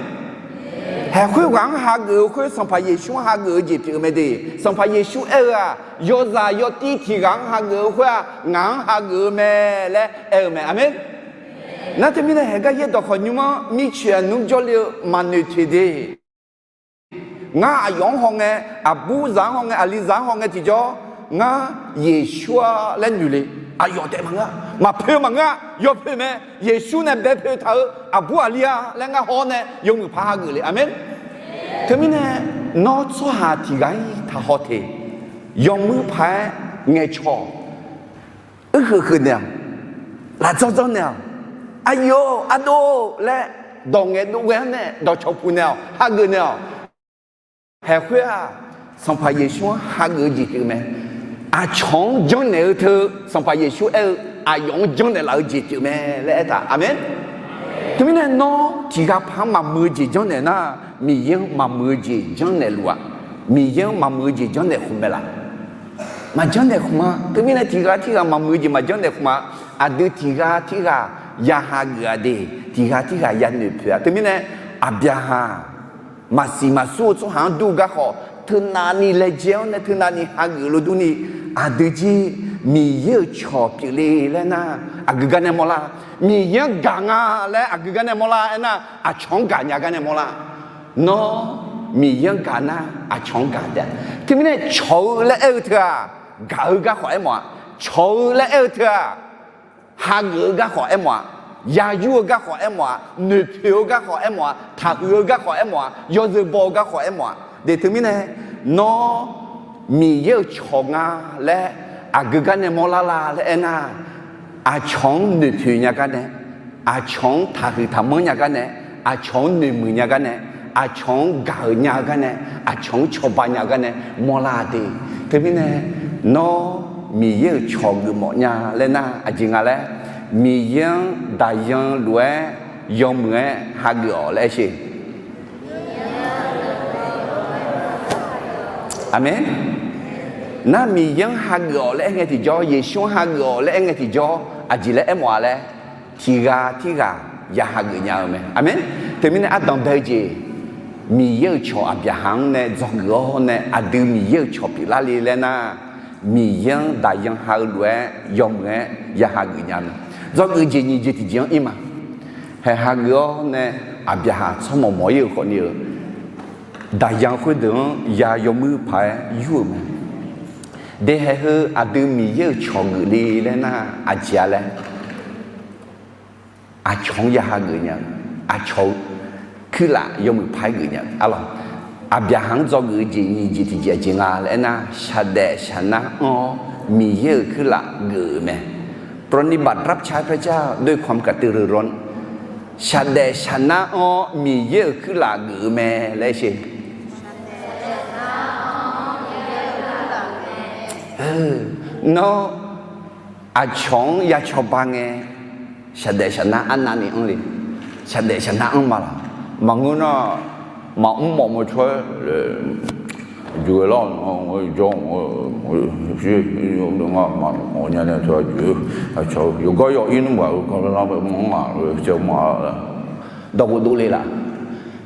Haeq khoerghaq-anr hageuf-eu khoer, Sanqpaq Yeqsur-anr hageuf-eu jeq pyeuf-eu mae de. Sanqpaq Yeqsur aer-eu-aq, yawzaq yawtiv tiq ghaq-anr hageuf-eu khoer-aq, ngaq-anr hageuf-eu mae laer aer-eu mae. Aqmeq. Nar teumirnae haeq gar yaerdawq khawf nymr-anr mircoeq aqnmr jawrle-eu maqnoeq teq de. Ngar aqyawf-anr hawngae, aqburzaq-anr hawngae, aqlizaq-anr hawngae tiqjawr, ngar Yeqsur-a laer noeq le. Aqyawf taef maqngeur-a, maqpoeq maqngeur-a, yawpoeq mae. Yeqsur nae bae poeq taq-eu aqbur aqli-a laer ngar haw-awr nae yawmuiq paq hageuf le. Aqmeq. Teumirnae nawr tsawrhaq tiq ghaq-ir taqhaw teq, yawmuiq paq-aer ngaeqcawq, uirkheuq kheuq naeq-awq, lafdzanr dzanr naeq-awq, aqyawf ardov laer dawq ngaeq dov ghae-anr nae dawqcawq puq naeq-awq, hageuf naeq-awq. Haeq khoer-aq, Sanqpaq Yeqsur-anr hageuf-eu jeq pyeuf mae. Aqcawq-anr janrnaeq-eu teu, Sanqpaq Yeqsur aer-eu, aqyawf-anr janrnaeq laf-eu jeq pyeuf mae laer aertaq. Aqmeq. Teumirnae nawr tiq ghaq paq-anr maqmuiq-eu jeq janrnaeq nar, Miqyaer-anr maqmuiq-eu jeq janrnaeq luf-aq, Miqyaer-anr maqmuiq-eu jeq janrnaeq khmq mae laf? Maqjanrnaeq khmq-a. Teumirnae tiq ghaq tirghaq maqmuiq-eu jeq maqjanrnaeq khmq-a. Aqdui tiq ghaq tirghaq ya hageuf-a de, tiq ghaq tirghaq ya noeqpoeq-a. Teumirnae Aqbyaqhaq maqsiq maqsur-eu tsawrhaq-anr dur-eu garkhawf, teunavni laejae-awr nae teunavni hageuf lof durni, aqdui jir Miqyaer-euq cawq pyeufle laer nar, aqgeu gar nae mawrlar. Miqyaer-anr gaq nga laer aqgeu gar nae mawrlar. Aernar, aqcawq-anr gaqnya gar nae mawrlar. Nawr Miqyaer-anr gaq nar, aqcawq-anr gaq taef-a. Teumirnae cawq-eu laer aer-eu teu-aq, gaq-eu garkhawf aermawf-a. Cawq-eu laer aer-eu teu-aq, hageuf-eu garkhawf aermawf-a. Yayur-eu garkhawf aermawf-a. Noeqpoeq-eu garkhawf aermawf-a. Taqhuiq-eu garkhawf aermawf-a. Yawzeu baw-eu garkhawf aermawf-a. De teumirnae, nawr Miqyaer-euq cawq nga laer aqgeu gar nae mawrlar la laer aernar, aqcawq-anr noeqpoeq nya gar nae, aqcawq-anr taqhuiq taqmanr nya gar nae, aqcawq-anr noeqmuiq nya gar nae, aqcawq-anr gaq-euq nya-eu gar nae, aqcawq-anr cawba nya-eu gar nae mawrlar de. Teumirnae, nawr Miqyaer-euq cawq geufmawf nya laer nar aqjeq nga laer, Miqyaer-anr daqyan lof-aer yawmuiq-aer hageuf-awq laer aer sher. Aqmeq. Nar Miqyaer-anr hageuf-awq laer aer ngae tiqjawr, Yeqsur-anr hageuf-awq laer aer ngae tiqjawr, aqjeq laer aermawf-a laer, tiq ghaq tirghaq ya hageuf nya-eu mae. Aqmeq. Teumirnae ardanq bae-eu jeq, Miqyaer-euq cawq Aqbyaqhaq-anr nae dzawgeuf-awr nae aqdui Miqyaer-euq cawq pyeuflar le laer nar, Miqyaer-anr daqyan ha-eu lof-aer yawmuiq-aer ya hageuf nya mae. Dzawgeuf jeq nyiq jeq tiqjeq-anr ir ma. Haeq hageuf-awr nae Aqbyaqhaq tsawrmawq mawq-ir-euq khawfni-euq daqyan khoerdeuq-anr ya yawmuiq paq-aer yur-euq mae. Dehaeq heu aqdui Miqyaer-euq cawq geuf le laer nar aqjeq-a laer, aqcawq-anr ya hageuf nya-eu, aqcawq-eu kuirlaf yawmuiq paq-aer geuf nya-eu arlawq. Aqbyaqhaq-anr dzawgeuf-eu jeq nyiq jeq tiqjeq aqjeq nga laer aernar, shaqdaef shaqnar anr-awr Miqyaer-euq kuirlaf geuf-euq mae. ปรนนิบัติรับใช้พระเจ้าด้วยความกระตือรือร้น shaqdaef shaqnar anr-awr Miqyaer-euq kuirlaf geuf-eu mae laer sher. Nawr aqcawq-anr ya cawba ngae, shaqdaef shaqnar arnavni anr le. Shaqdaef shaqnar anr ma laq? Maqngeur nar, maqmr mawf mawr cawr-aer, jeq lar jawr, nga maqmawf nya nae teu-a jeq, aqcawq yawqgar yawq-ir nmr baq-eu gar lar bae mr ngaq-eu caev ma. Dawqghof dov le laf?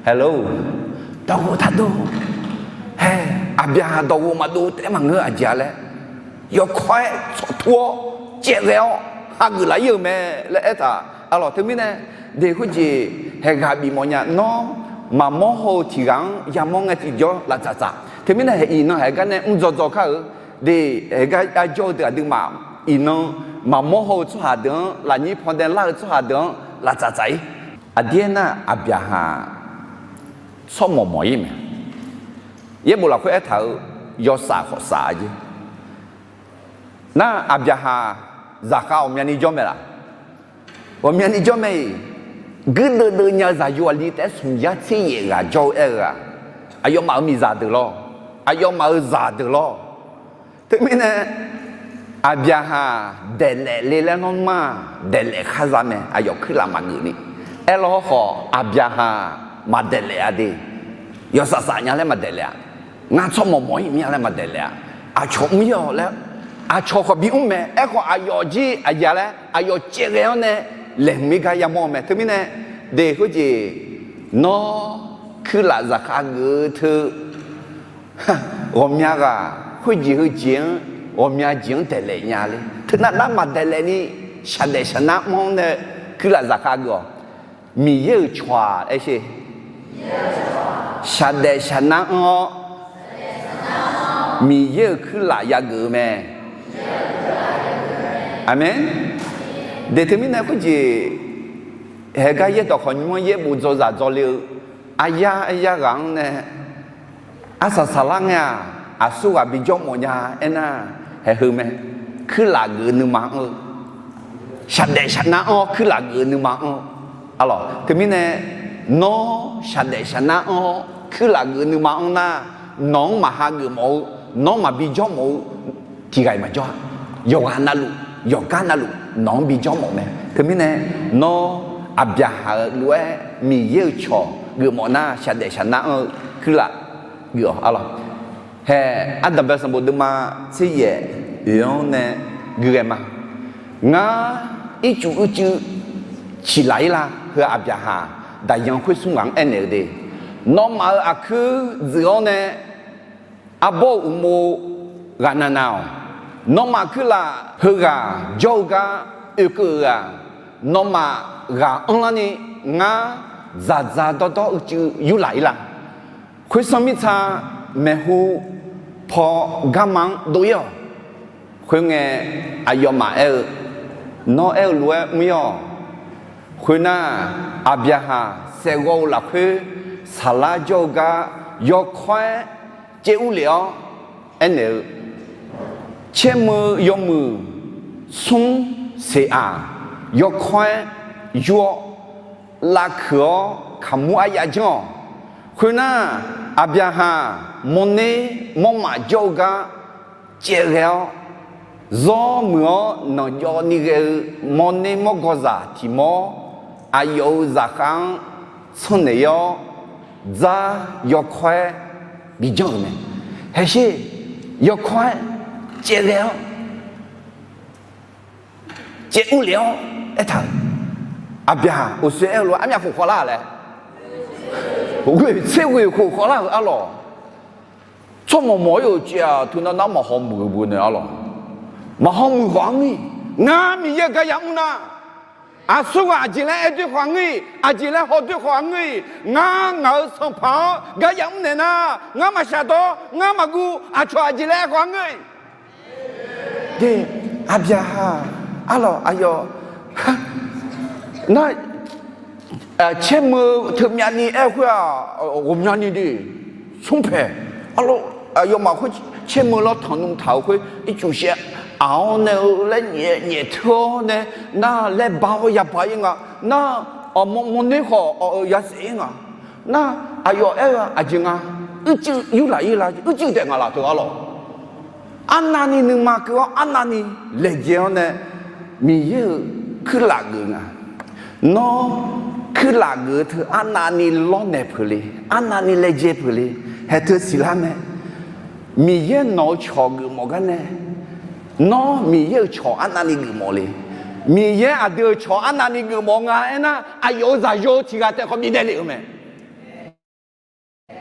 Hello, dawqghof taq dov. Hae, Aqbyaqhaq dawqghof maqdov taef-aer maqngeur aqjeq-a laer, yawkawr-aer tsawqtur-awr caevghae-awr hageuf laf-ir-euq mae laer aertaq. Arlawq, teumirnae de khoerjeq haeqghaq bifmawf nya. Nawr maqmawr haw-eu tiq ghaq-anr yamawr ngae tiqjawr laf tsaf tsaf. Teumirnae haeq iqnan haeq gar nae mr dzaw dzaw kar-euq de, haeq gar arjawr-eu deuq aqduimaf iqnan maqmawr haw-eu tsawrhaq deuq-anr, lafnyir paw dae lar-eu tsawrhaq deuq-anr laf tsaf tsaf-ir. Aqdir aernar, Aqbyaqhaq tsawrmawq mawq-ir mae. Yaerbof lafkhoer aertaq-euq yawsaf khawf saf-a jeq. Nar Aqbyaqhaq zaqkhav ghawqmyani jawr mae laf? Ghawqmyani jawr mae-iq, guirdeuv deuv nya-eu zaqyo aqli taef-aer smq yar tser yaef ghaq jawr-eu aer-eu-aq, aqyawfmaf-euq miqzaq deuq lawr, aqyawfmaf-euq zaq deuq lawr. Teumirnae, Aqbyaqhaq daeqlaef le laer nawr mar-aq, daeqlaef khar za mae, aqyawf kuirlaf maqgeuf ni. Aerlawr khawf, Aqbyaqhaq maqdaeqlaef-a de. Yawsaf saf nya laer maqdaeqlaef-a. Ngar tsawrmawq mawq-ir mya laer maqdaeqlaef-a. Aqcawq mr-ir-awq laer, aqcawq khawf bimr mae. Aerkhawf, aqyawf jir aqjeq-a laer aqyawf caevghae-awr nae laeqhmq-ir gar yamawr-eu mae. Teumirnae, de khoerjeq, nawr kuirlaf zaqkhav geuf-eu teu ghawqmya ghaq khoerjeq heujeq-anr, ghawqmya jeq-anr daeqlaef nya le. Teunav nar maqdaeqlaef ni, shaqdaef shaqnar anr-awr nae kuirlaf zaqkhav geuf-awq. Miqyaer-euq cawq-aq, aersher, shaqdaef shaqnar anr-awr, Miqyaer-euq kuirlaf yageuf-eu mae. Aqmeq. De teumirnae khoerjeq, haeqgar yaerdawq khawqnymr-anr yaerbof dzawzaq dzawle-eu aryar aryar ghaq-anr nae arsaq saqlar ngae-aq, aqsur ghaq bijawr mawf nya aernar, haeq heu mae. Kuirlaf geuf-eu nuima anr-eu, shaqdaef shaqnar anr-awr kuirlaf geuf-eu nuima anr-eu. Arlawq, teumirnae nawr shaqdaef shaqnar anr-awr kuirlaf geuf-eu nuima anr nar, nawq-anr maqha geuf mawf-eu, nawq-anr maqbi jawr mawf-eu tiq ghaq-iq maqjawr-a. Yawqghaq navluf, yawqgar navluf nawq-anr bi jawr mawf mae. Teumirnae nawr Aqbyaqhaq-eu lof-aer Miqyaer-euq cawq geufmawf nar, shaqdaef shaqnar anr-eu kuirlaf geuf-awq. Arlawq, hae, ardanqbae sanqbof deuvma tser yaef oeq-anr nae gui ghae ma. Ngar ircuf uicuiv ciqlaq-ir la? Heu Aqbyaqhaq daqyan khoer smr ghaq-anr aernaeq-eu de, nawmaf-euq aqkuir dzuif-awr nae arbawr-euq uqmov ghaq navnav-awq. Nawmaf kuirlaf heughaq jawr-eu gar oekeuv-euq-aq, nawmaf ghaq anrlar ni ngar dzaqdzaq dawrdawr uicuiv yurlaq-ir la? Khoersanr mirtsa maeqhu paw garma-anr dov-ir-awq. Khoerngae, aqyawfmaf aer-eu, nawr aer-eu lof-aer mr-ir-awq. Khoernar, Aqbyaqhaq saeqghawv-eu lafkhoer saqlar jawr-eu gar yawkawr-aer caev urlef-awr aernaeq-eu, caermeu yawmuiq smr seq-aq, yawkawr-aer yur-awr, lavkuiq-awr kaqmur aryav janr-awq. Khoernar, Aqbyaqhaq mawrner mawrmaf jawr-eu gar caevghae-awr, zawr muiq-awr nanqjawv ni ghae-eu mawrner mawrgawzaq tiq mawr, aqyawf-euq zaqkhav-anr tsanrnaeq-awr, dzar yawkawr-aer bijanr-euq mae. Haeqsher, yawkawr-aer caevghae-awr caev urlef-awr aertaq-euq, Aqbyaqhaq, uqshoe aer-eu lof-aer armyav khof khawvlar-a laer, ghoeq tser ghoeq khof khawvlar-euq arlawq. Tsawrmawq mawq-ir-euq caev-aq, teunav nar maqhaw muiq-eu beu nae arlawq. Maqhaw muiq khawf-anr ngeur-iq, ngar Miqyaer-euq gar yamr nar, aqsurghaq aqjeq laer aer doer khawf-anr ngeur-iq, aqjeq laer haw doer khawf-anr ngeur-iq, ngar ngaq-euq sanqpaq-anr gar yamr naeq nar, ngar maqshaq dawr, ngar maqguv, aqcawq aqjeq laer aer khawf-anr ngeur-iq. De, Aqbyaqhaq, arlawq, aqyawf, nar, caermeu teumyav ni aer-eu khoer-aq, ghawqmyani de, smrpaeq, arlawq, aqyawfmaf khoer caermeu lawr tanqnymr taq-euq khoer ircuf shaev aq-awr nae-eu laer nyaef nyaef teu-awr nae, nar laer ba-awr yaba-ir nga, nar, mawrner khawf awq-eu yasaef-ir nga. Nar, aqyawf aer-eu aqjeq nga, uicuiv yurlaf-ir la, uicuiv taef ngaq laf teu arlawq. Arnavni nuima keuv-awr arnavni laejae-awr nae, Miqyaer-euq kuirlaf geuf nga. Nawr, kuirlaf geuf-eu teu arnavni lawrnaeq peuq le, arnavni laejae peuq le, haeq teu siqlar mae. Miqyaer nawq-eu cawq geufmawf gar nae, nawr Miqyaer-euq cawq arnavni geufmawf le. Miqyaer aqdui-euq cawq arnavni geufmawf nga aernar, aqyawf-euq zaqyo tiq ghaq taef khawf bifnaeq lef-euq mae.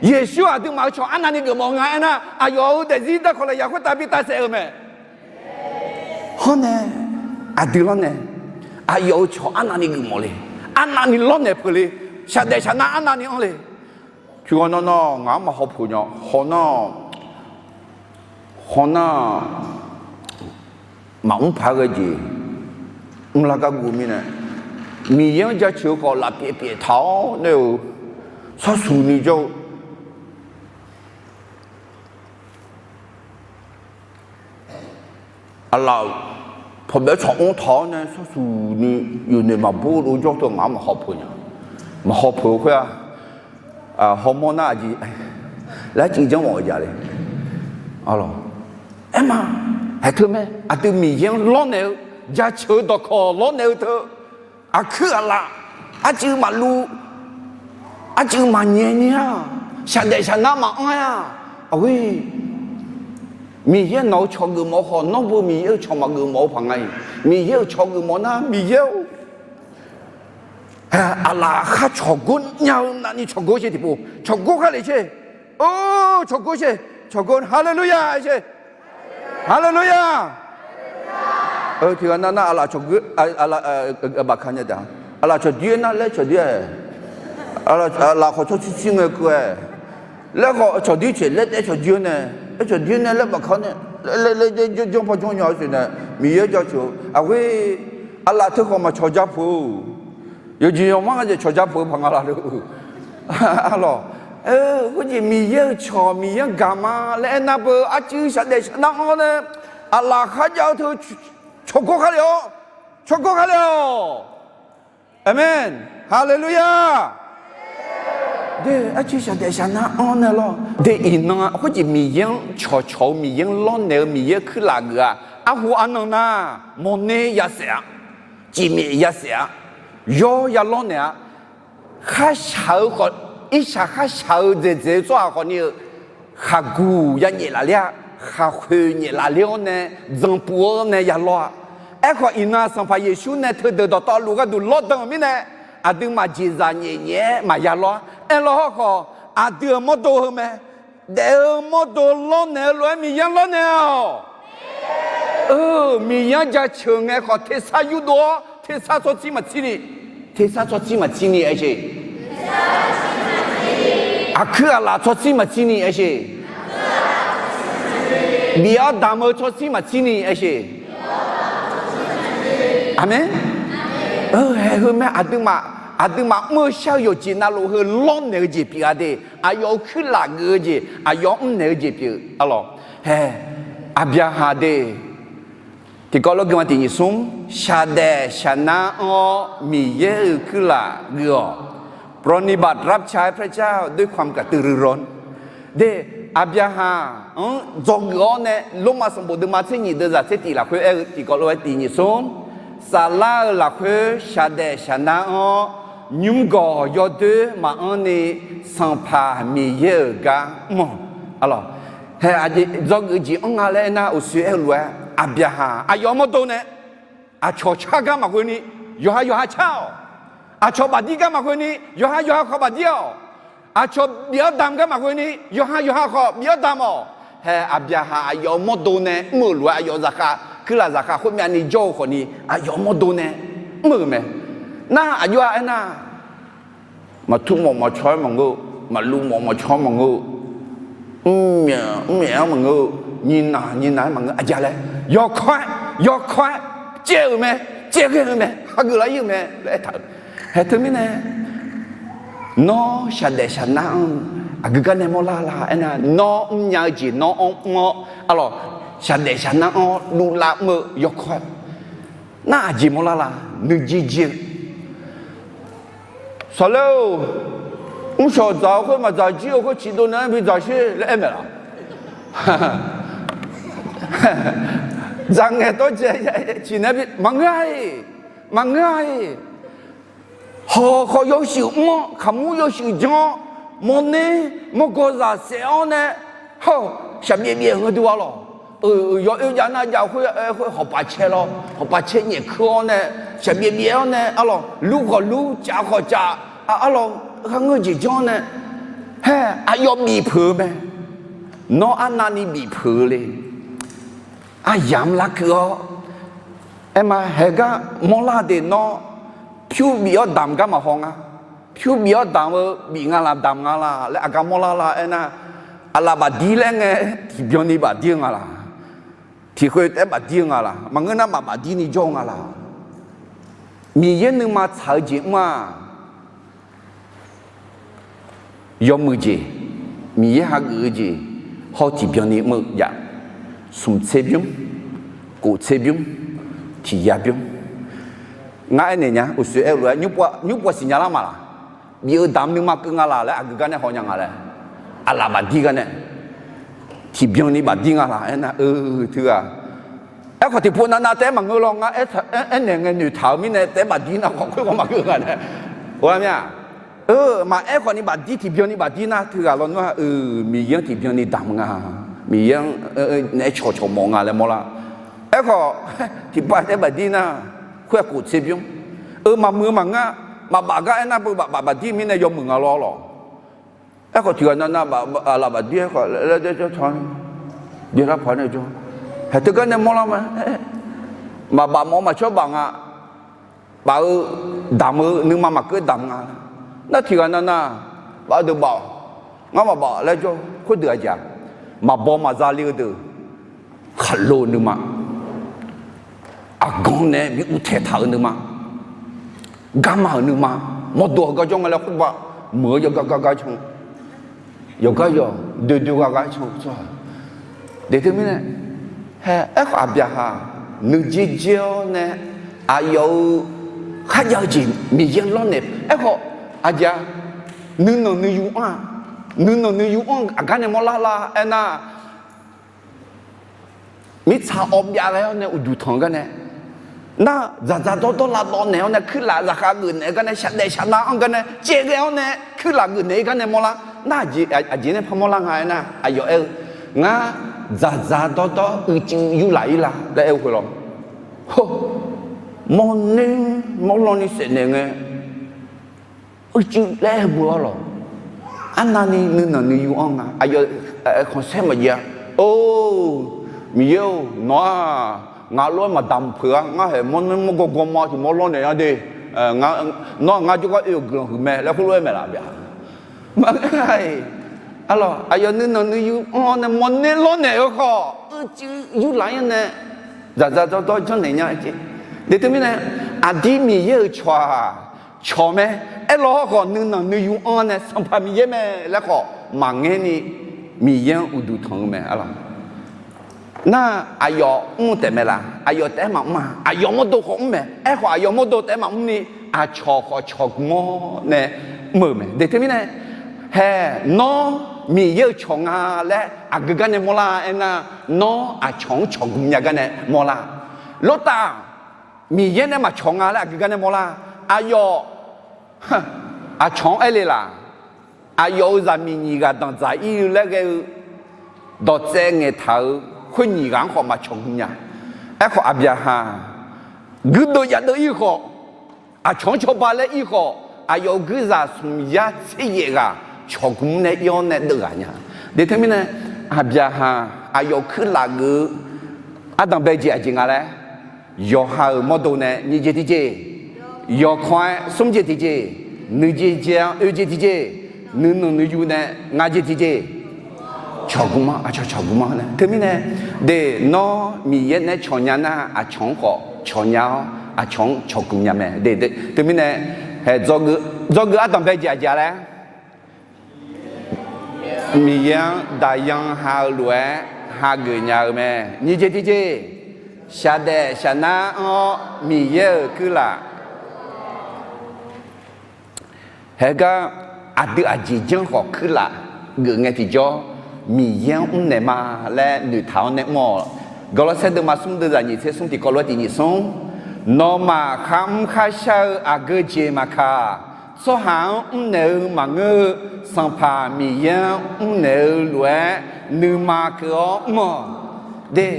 Yeqsur aqduimaf-euq cawq arnavni geufmawf nga aernar, aqyawf-euq daefzir darkawq lafyaq khoertav bi tavsaef-euq mae. Hawr nae, aqdui lawrnaeq, aqyawf-euq cawq arnavni geufmawf le, arnavni lawrnaeq peuq le, shaqdaef shaqnar arnavni anr le. Tiqghaq nar nar ngaq-anr maqhaw peuq nya, haw nar, haw nar, maqmr paq-aer ghae jeq mrlar gar guv mirnae, Miqyaer-anr jaceuq-eu khawf lafpyaeq pyaeq taq-awr nae-euq, sarsuq ni jawr-eu aqlaf-euq pawqbaef tsawq mr taq-awr nae sarsuq ni yawqnoeq maqbur-eu jawr teu ngaq-anr maqhaw peuq nya. Maqhaw peuq-eu khoer-aq, hawmawr nar aqjeq laer civ janr mawf-eu jaq le. Aerma, haeq teu mae, aqdui Miqyaer-anr lawrnaeq-eu, jaceuq-eu dawqkawq lawrnaeq-eu teu, aqkuir aqlaf, arcuiv maqluv, arcuiv maqnyae nyir-a, shaqdaef shaqnar maqanr-a. Aqghoer, Miqyaer nawq-eu cawq geufmawf-eu khawf, nawr beu Miqyaer-euq cawq maqgeufmawf-eu paq nga-iq. Miqyaer-euq cawq geufmawf nar, Miqyaer-or, aqlaf khar cawqgor nya-eu navni cawqgor sher tiqpov, cawqgor khar lef sher. Or, cawqgor sher, cawqgor, haleluya sher. Haleluya. Tiqghaq nar nar aqlaf cawqgor, aqlaf, baqka nya taef, aqlaf cawqdir-aer nar laer cawqdir-aer, aqlaf khawf tsawrtsir tsir ngae keuv-aer, laer khawf cawqdir caeq laer taef cawqdir-aer nae, aer cawqdir nae laer baqka nae, laer laer janr par janr nya-eu siq nae, Miqyaer jaceuq-eu aqghoer, aqlaf teu khawf maqcawq ja peuq-eu, yawqjeq yawqmar nga jeq cawq ja peuq-eu paq nga laf le. Arlawq, khoerjeq Miqyaer-euq cawq Miqyaer-anr gaq ma laer aernar beu arcuiv shaqdaef shaqnar anr nae, aqlaf kharjav-eu teu cawqgor khar lef-awr, cawqgor khar lef-awq. Aqmeq. Haleluya. De, arcuiv shaqdaef shaqnar anr nae lawr. De, iqnan khoerjeq Miqyaer-anr cawqcawq-eu, Miqyaer-anr lawrnaeq-eu, Miqyaer-anr kuirlaf geuf-a. Arhu arnan nar, mawrner yasaef-a, cifmyaef yasaef-a, yawr ya lawrnaeq-a. Kharshaq-eu khawf, irshaq kharshaq-eu dzaeqdzaeq-eu tsawrhaq khawfni-eu khaqguq ya nyaef lafler-a. Khaqkhoeq nyaef lafler-awr nae, dzanqpuv-awr nae ya lawr-a. Aerkhawf, iqnan Sanqpaq Yeqsur nae teudeuq dawqtawvluf gharduq lawrdan-euq mirnae, aqduimaf jeqzaq nyaef nyaef-aer maqya lawr-a. Aerlawr hawrkhawf, aqdui-euq mawrdo heu mae. Daef-eu mawrdo lawrnaeq-eu lof-aer Miqyaer-anr lawrnaeq-awq. Miqyaer-anr jaceuq ngae khawf, tersar yurdov-awr tersar tsawrtsir maqtsir ni, tersar tsawrtsir maqtsir ni aersheq. Aqkuir aqlaf tsawrtsir maqtsir ni aersheq. Bif-awr damq-eu tsawrtsir maqtsir ni aersheq. Aqmeq. Haeq heu mae, aqduimaf, aqduimaf mr-eu shar-eu yawqjeq navluf heu lawrnaeq-eu jeq pyeuf-a de. Aqyawf-euq kuirlaf geuf-eu jeq, aqyawf mrnaeq-eu jeq pyeuf. Arlawq, hae, Aqbyaqhaq de, Tiqkawv lof guiqlanq tiq nyiq smr, shaqdaef shaqnar anr-awr Miqyaer-euq kuirlaf geuf-awq. ปรนนิบัติรับใช้พระเจ้าด้วยความกระตือรือร้น. De, Aqbyaqhaq-anr dzawgeuf-awr nae, Lormav sanqbof deuvma tser nyiq deuvzaq tser tiq lafkhoer aer-eu tiqkawv lof-aer tiq nyiq smr, saflar-eu lafkhoer shaqdaef shaqnar anr-awr, nymrgawq yawdoer maqanr ni Sanqpaq Miqyaer-euq gar mr-awq. Hae, dzawgeuf jeq anr nga laer aernar, uqshoe aer-eu lof-aer Aqbyaqhaq aqyawf mawrdo nae, aqcawq car gar maqghoe ni, yawqha yawqha car-awq. Aqcawq bafdir gar maqghoe ni, yawqha yawqha khawf bafdir-awq. Aqcawq bif-awr damq gar maqghoe ni, yawqha yawqha khawf bif-awr damq-awq. Hae, Aqbyaqhaq aqyawf mawrdo nae mr-euq lof-aer, aqyawf zaqkhav, kuirlaf zaqkhav khoermyav ni jawr-eu khawf ni, aqyawf mawrdo nae mr-euq mae. Nar aqjox-a aernar, maqtur mawf maqcaw-aer maqngeur-eu, maqluv mawf maqcaw-aer maqngeur-eu, mr myaef mr myaef-anr maqngeur-eu, nyiqnaq nyiqnaq-aer maqngeur, aqjeq laer, yawkawr-aer, yawkawr-aer caev-euq mae, caev ghae-eu mae, hageuf lar-ir-euq mae laer aertaq-euq. Hae teumirnae, nawr shaqdaef shaqnar anr, aqgeu gar nae mawrlar la aernar, nawr mrnya-eu jeq nawr anr mr-awr, arlawq, shaqdaef shaqnar anr-awr luvlav mr-eu yawkawr-aer, nar aqjeq mawrlar la, nuijeq jeq-eu Saqlaer-or, mrshawq dzaq-eu khoer maqdzaq jir-eu khoer ciqdov naeq-aer bidzaq sher laer aer maeq laf. Dzaq ngaeq dawrdzae ciq naeq-aer bi maqngeur-a-iq, maqngeur-a-iq. Hawq khawf yawshuif mr-awr, kaqmur yawshuif janr-awr, mawrner mawrgawzaq saef-awr nae, hawr, shaqbyaev byaev-euq gharduq arlawq. Yawq oe jav nar jav khoer-aer khoer hawqpaq cae lawr, hawqpaq cae nyaef kur-awr nae, shaqbyaev byaev-awr nae arlawq, lur khawf lur, caf khawf caf, arlawq, kharngeur jeq janr nae, haer, aqyawf bif peuq-eu mae. Nawr arnavni bif peuq-eu le. Aryamq larkeuv-awr, aerma haeq gar mawrlar de nawr, pyur bif-awr damq gar maqhaw nga. Pyur bif-awr damq-eu bif nga laq, damq nga laq laer aqgar mawrlar la aernar, aqlaf bafdir laer ngae, tiqbyan ni bafdir-eu nga laq. Tiqkhoeq taef-aer bafdir-eu nga laq. Maqngeur nar maqbafdir ni jawr-eu nga laq. Miqyaer nuima tsaq-eu jeq mr-aq, yawmuiq jeq, Miqyaer hageuf-eu jeq, hawr tiqbyan ni mr-eu jav. Smq tser bymr, kof tser bymr, tiq ya bymr. Ngar aernaeq nya, uqshoe aer-eu lof-aer, nymr pov siqnya lar ma laq? Bif-eu damq nuima keuv nga laq laer aqgeu gar nae haw nya nga laer, aqlaf bafdir gar nae, tiqbyan ni bafdir nga laq aernar, eu, teughaq. Aerkhawf tiqpov navnav taef-aer maqngeur lawr, ngar aernaeq ngae noeqtaq-eu mirnae taef-aer bafdir nar khawf khoerghaq maqkeuv nga nae, or-a mir-a. Eu, maqaer khawf ni bafdir, tiqbyan ni bafdir nar teughaq lawnmr-aq, eu, Miqyaer-anr tiqbyan ni damq nga. Miqyaer-anr naeq-aer cawqcawq mawf nga laer mawrlar. Aerkhawf tiqpav taef-aer bafdir nar, khoer-aq kof tser bymr. Eu, maqmuiq-eu maqngeur, maqbaf gar aernar beu baf baf bafdir mirnae yawmuiq nga lawr lawq. Aerkhawf tiqghaq navnav baf, aqlaf bafdir aerkhawf laer jawr ta, byalar paq nae jawr. Haeq teugar nae mawrlar ma. Maqbaf mawf-eu maqcawr baf nga. Baf-eu, damq-eu nuima maqkeuv damq nga. Nar tiqghaq navnav baf-eu deuq baf-awq. Ngar maqbaf laer jawr, khoerdeuq aqjeq-aq, maqbaw maqza le-eu deuq, khaqlo-eu nuima, aqganq nae bi uvtaeq taq-eu nuima, garma-euq nuima, mawrdo-eu gar jawr nga laer khoerbav, meuq-eu yawqgar gar gar can, yawqgar yawq doe doe gar gar can-eu tsawrhaq. Deq teumirnae, hae, aerkhawf Aqbyaqhaq nuijer jer-awr nae, aqyawf-euq kharjav-eu jeq Miqyaer-anr lawrnaeq. Aerkhawf aqjeq-a, nuinanq nuiyu anr-a, nuinanq nuiyu anr-eu aqgar nae mawrlar lar aernar, mirtsaq awv byav ghae-awr nae uqduq tanq-eu gar nae, nar dzaqdzaq dawrdawr lavdawv naeq-awr nae kuirlaf zaqkhav geufnaeq-eu gar nae shaqdaef shaqdav anr gar nae caev ghae-awr nae kuirlaf geufnaeq-eu gar nae mawrlar. Nar aqjeq nae par mawrlar nga aernar, aqyawf aer-eu, ngar dzaqdzaq dawrdawr uicuiv yurlaf-ir la laer aer-eu khoerlawr, mawrner mawrlanr ni saefnaeq ngae, uicuiv laer aer-eu beu-awr lawq. Arnavni nuinanq nuiyu anr nga. Aqyawf khanqsaer maqjav-a. Or, Miqyaer-or, nawq-aq ngaq lof-aer maqdamq peuq-a. Ngar haeq mawrner mawrgawr gawrmawr tiq mawr lawrnaeq-a de. Nawr-aq ngar jawrgar oe-euq guiqlanq huiq mae laer khoerlof-aer maeq laf bya. Maqngeur-a. Arlawq, aqyawf nuinanq nuiyu anr-awr nae mawrner lawrnaeq-eu khawf, uicuiv yurlaf-ir nae dzaqdzaq dawrdawr janrnaeq nya jeq. Deq teumirnae, aqdir Miqyaer-euq cawq-aq, cawq mae. Aerlawr khawf nuinanq nuiyu anr nae Sanqpaq Miqyaer mae laer khawf maqngaer ni, Miqyaer-anr uqduq tanq-eu mae arlawq. Nar aqyawf mr taef mae laf? Aqyawf taef-aer maqmr-a. Aqyawf mawrdo khawf mr mae. Aerkhawf aqyawf mawrdo taef-aer maqmr ni, aqcawq khawf cawqgmq-awr nae mr-eu mae. De teumirnae, hae, nawr Miqyaer-euq cawq nga laer aqgeu gar nae mawrlar aernar, nawr aqcawq-anr cawqgmq nya gar nae mawrlar. Lortav, Miqyaer nae maqcawq nga laer aqgeu gar nae mawrlar. Aqyawf aqcawq-anr aer le laf? Aqyawf-euq zaqmiq nyiq ghaq danqdzaq ir-eu laer ghae-eu dawqtsaev ngaeqtaq-eu khoer nyiq ghaq-anr khawf maqcawqgmq nya. Aerkhawf Aqbyaqhaq guirdeuv yadeuv ir khawf, aqcawq-anr cawba laer ir khawf, aqyawf-euq guirzaq smq yar tser yaef ghaq cawqgmq nae ir-awr nae deuv ghaq nya. De teumirnae, Aqbyaqhaq aqyawf kuirlaf geuf-eu ardanq bae jeq aqjeq nga laer, yawqha-euq mawrdo nae nyiq jeq tiqjeq, yawqkawr-aer smr jeq tiqjeq, nuijeq jeq-anr oe jeq tiqjeq, nuinanq nuiyu nae nga jeq tiqjeq, cawqgmq-anr, aqcawq cawqgmq-anr nae. Teumirnae, de, nawr Miqyaer nae cawq nya nar, aqcawq-anr khawf cawq nya-awr, aqcawq-anr cawqgmq nya mae. De, teumirnae, hae, dzawgeuf ardanq bae jeq aqjeq laer, Miqyaer-anr daqyan ha-eu lof-aer hageuf nya-eu mae. Nyiq jeq tiqjeq, shaqdaef shaqnar anr-awr Miqyaer-euq kuirlaf. Haegar aqdui aqjeq janr khawf kuirlaf geuf ngae tiqjawr, Miqyaer-anr mrnaeq ma laer noeqtaq-awr nae mr-awq. Gawrlawrsaer deuvma smr deuvzaq nyiq tser smr tiqkawv lof-aer tiq nyiq smr, nawmaf kharmr kharshar-eu aqgeu jeq maqkaq, tsawrhaq-anr mrnaeq-eu maqngeur-eu, Sanqpaq Miqyaer-anr mrnaeq-eu lof-aer nuima keuv-awr mr-awq. De,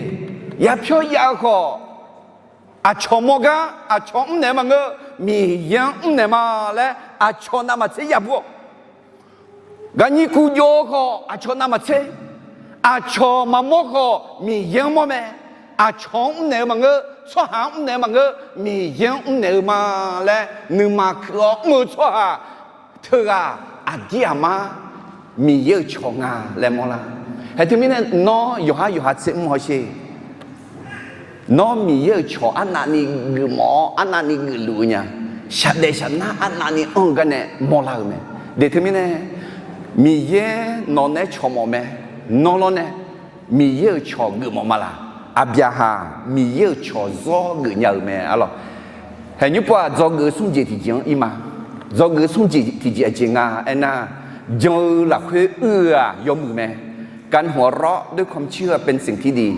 yapyawr yav-eu khawf, aqcawq mawr gar aqcawq mrnaeq-eu maqngeur, Miqyaer-anr mrnaeq ma laer aqcawq navmaqtser yabur-awq. Gaqnyir kuv jov-eu khawf aqcawq navmaqtser, aqcawq maqmawr khawf Miqyaer-anr mawr mae. Aqcawq-anr mrnaeq-eu maqngeur, tsawrhaq-anr mrnaeq-eu maqngeur, Miqyaer-anr mrnaeq-eu ma laer nuima keuv-awr mr-eu tsawrhaq teughaq aqdir aqmar Miqyaer-euq cawq nga laer mawrlar. Hae teumirnae nawr yawqhar yawqha tser mr hawsher. Nawr Miqyaer-euq cawq arnavni geufmawf-awr arnavni geufluf-eu nya. Shaqdaef shaqnar arnavni anr-eu garnae mawrlar-euq mae. De teumirnae, Miqyaer nawq naeq-aer cawq mawf mae. Nawr lawrnae Miqyaer-euq cawq geufmawf ma laq? Aqbyaqhaq Miqyaer-euq cawq zawr geufnya-euq mae arlawq. Hae nymr pov-aq, dzawgeuf smr jeq tiqjeq-anr ir ma. Dzawgeuf smr jeq tiqjeq aqjeq nga aernar, jan-eu lafkhoer uir-eu-aq yawmuiq mae. การหัวเราะด้วยความเชื่อเป็นสิ่งที่ดี.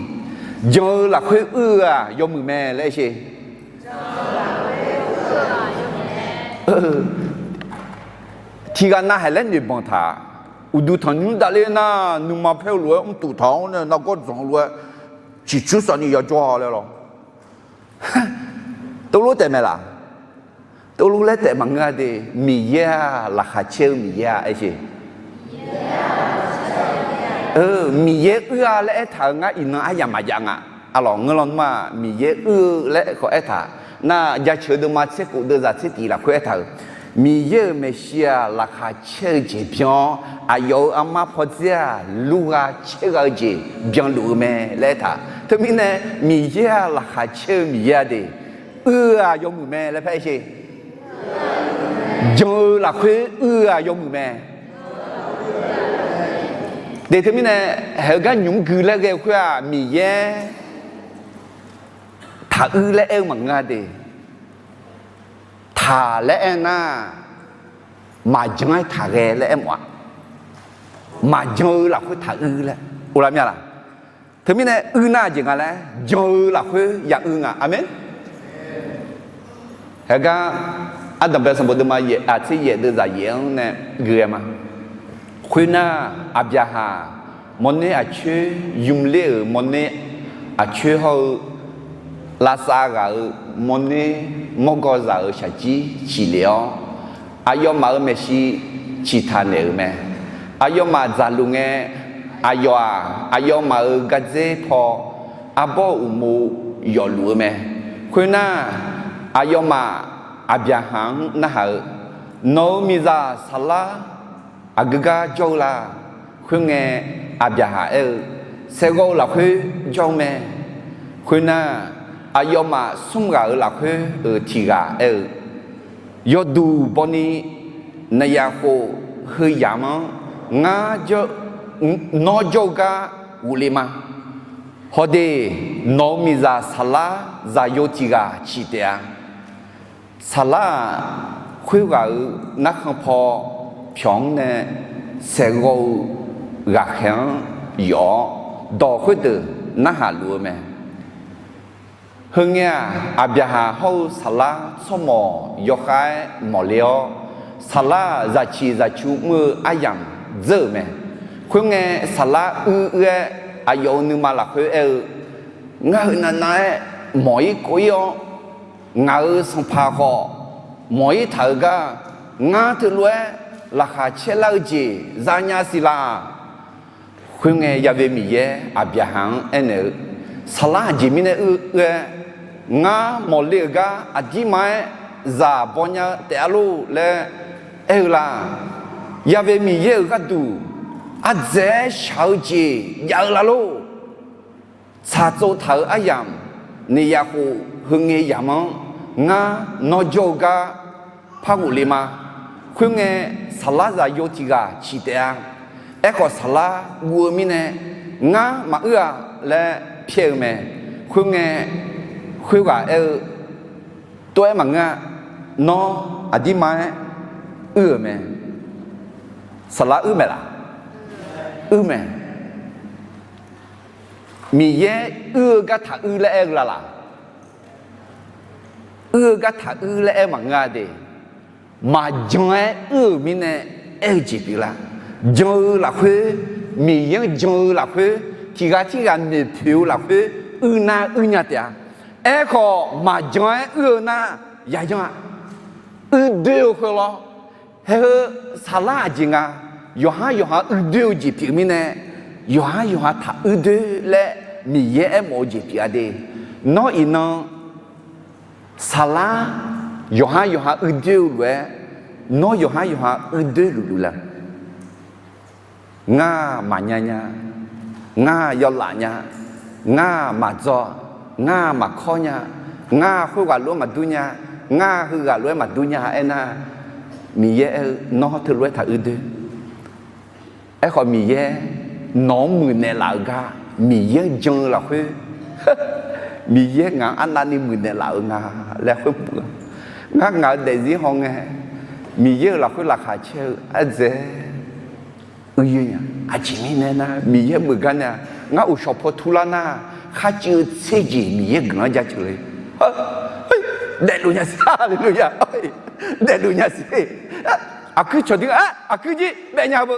Jan-eu lafkhoer uir-eu-aq yawmuiq mae laer aer sher. Tiqghaq nav haiq laer noeqbanq taq. Uqduq tanqnymr davler nar, nuima paer-eu lof-aer mrtuf taq-awr nae nargawr dzanq-eu lof-aer ciqcur safni yajawr-a laer lawr. Teulof taef mae laq? Teulof laer taef maqngeur-a de. Miqyaer-aq laqkhaq caer-eu Miqyaer-a aer sher. Miqyaer uir-a laer aertaq-euq ngar iqnan aryamq maqjav nga. Arlawq, ngeurlan nmr-aq, Miqyaer uir-eu laer khawf aertaq. Nar, Jaceuq deuvma tser khof deuvzaq tser tiq lafkhoer aertaq-euq, Miqyaer-euq maeqshi-aq laqkhaq caer-eu jeq byan-awr, aqyawf-euq armar pawdzer-aq lurgha caergha-eu jeq byanluf-eu mae laer aertaq. Teumirnae, Miqyaer-aq laqkhaq caer-eu Miqyaer-a de. Uir-eu-aq yawmuiq mae laer par aer sher. Jan-eu lafkhoer uir-eu-aq yawmuiq mae. De teumirnae, haeq-eu gar nymq-mr gui laer ghae-eu khoer-aq, Miqyaer taq uir laer aer-eu maqngeur-a de. Taq laer aer nar, maqjan-aer taq ghae laer aermawf-a. Maqjan-eu lafkhoer taq uir laer uvlar mya laq? Teumirnae uir nar aqjeq nga laer, jan-eu lafkhoer ya uir nga. Aqmeq. Haegar ardanqbae sanqbof deuvma yaef aqtser yaef deuvzaq yaef-anr nae gui-aer ma. Khoernar, Aqbyaqhaq mawrner aqcoer, ymr ler-euq mawrner aqcoer hawr-eu, lavsav ghaq-euq mawrner, mawrgawzaq-euq shaqjir ciqlef-awr, aqyawfmaf-euq maeqshi ciqtaq naeq-euq mae. Aqyawfmaf dzaqluf ngae, aqyawf-aq aqyawfmaf-euq gardzer paw arbawr-eu uqmov yawfluf-eu mae. Khoernar, aqyawfmaf Aqbyaqhaq-anr narhaq-eu, Nawq-euq miqzaq saqlar aqgeu gar jawr-eu la? Khoerngae, Aqbyaqhaq aer-eu, Saeqghawv-eu lafkhoer jawr-eu mae. Khoernar, aqyawfmaf smr ghaq-euq lafkhoer-euq tiq ghaq aer-eu, Yawduq bawni naqyaf khof heu yamq-anr ngar, nawr jawr-eu gar ghofle ma. Hawde, nawq-eu miqzaq saqlar zaqyo tiq ghaq ciq taef-a. Saqlar-aq, khoerghaq-euq narkhan paw pyawq-anr nae saeqghawv-eu ghaqkhaeq-anr yawf-awr, dawq khoerdeuq narhaq luf-eu mae. Heungae-aq, Aqbyaqhaq hawr-eu saqlar tsawrmawq yawkhav-aer mawqle-awr, saqlar-aq, zaqciq zaqcu mr-eu aryamq dzeur-euq mae. Khoerngae, saqlar uir uir-aer aqyawf-euq nuima lafkhoer aer-eu, Ngar heu navnav-aer mawq-ir kov-ir-awr, ngaq-euq sanqpaq khawf mawq-ir taq-euq gar, ngar teulof-aer laqkhaq caerlar-eu jeq zanya siq laq. Khoerngae, yave Miqyaer Aqbyaqhaq-anr aernaeq-eu, Saqlar aqjeq mirnae uir uir-aer, ngar mawqle-euq gar aqdirma-aer zaq baw nya-eu taef-a lor laer aer-eu la? Yave Miqyaer-euq gharduq ardzaeq-aer shaq-eu jeq jav-eu la lor? Tsaqtsov taq-euq aryamq, naeq yaf khof heungae yamq-anr ngar nawr jawr-eu gar par ghofle ma. Khoerngae, saqlar zaqyo tiq ghaq ciq taef-a. Aerkhawf, saqlar guv-eu mirnae, Ngar maquir-a laer pyaer-eu mae. Khoerngae, khoerghaq aer-eu, Tov-aer maqngeur-a. Nawr aqdirma-aer uir-euq mae. Saqlar uir mae laq? Uir mae. Miqyaer uir-eu gar taq uir laer aer-eu la laq? Uir-eu gar taq uir laer aer maqngeur-a de. Maqjan-aer uir-euq mirnae aer-eu jeq pyeuf la? Jan-eu lafkhoer, Miqyaer-anr jan-eu lafkhoer, tiq ghaq tirghaq noeqpoeq-eu lafkhoer, uir nar uir nya taef-a. Aerkhawf, maqjan-aer uir-eu nar, yajan-a. Uir doer-eu khoer lawr. Haeq heu, saqlar aqjeq nga, yawqhar yawqha uir doer-eu jeq pyeuf mirnae, yawqhar yawqha taq uir doer laer Miqyaer aermawf-eu jeq pyeuf-a de. Nawr iqnan saqlar yawqhar yawqha uir doer-eu lof-aer, nawr yawqhar yawqha uir doer luf luf la? Ngar maqnya nya, ngar yawlaf nya, ngar maqdzaw, ngar maqkawr nya, ngar khoerghaq lof-aer maqdur nya, ngar heughaq lof-aer maqdur nya aernar, Miqyaer aer-eu, Nawr teulof-aer taq uir doer. Aerkhawf, Miqyaer nawq-anr muiqnaeq laf-eu gar, Miqyaer-anr jan-eu lafkhoer, Miqyaer ngaq-anr arnavni muiqnaeq laf-eu nga laer khoer mr-eu. Ngar ngaq-euq daefzir hawngae, Miqyaer-euq lafkhoer laqkhaq caer-eu ardzaeq-aer uir yoer nya. Aqjeq mirnae aernar, Miqyaer muiq gar nae-aq, ngar uqshawq paw turlar nar, kharcuiv-eu tser jeq Miqyaer guiqlanq-anr jaceuq le. Daefluf nya siq, haleluya. Daefluf nya siq. Aqkuir cawqdir-a, aqkuir jir baef nya beu.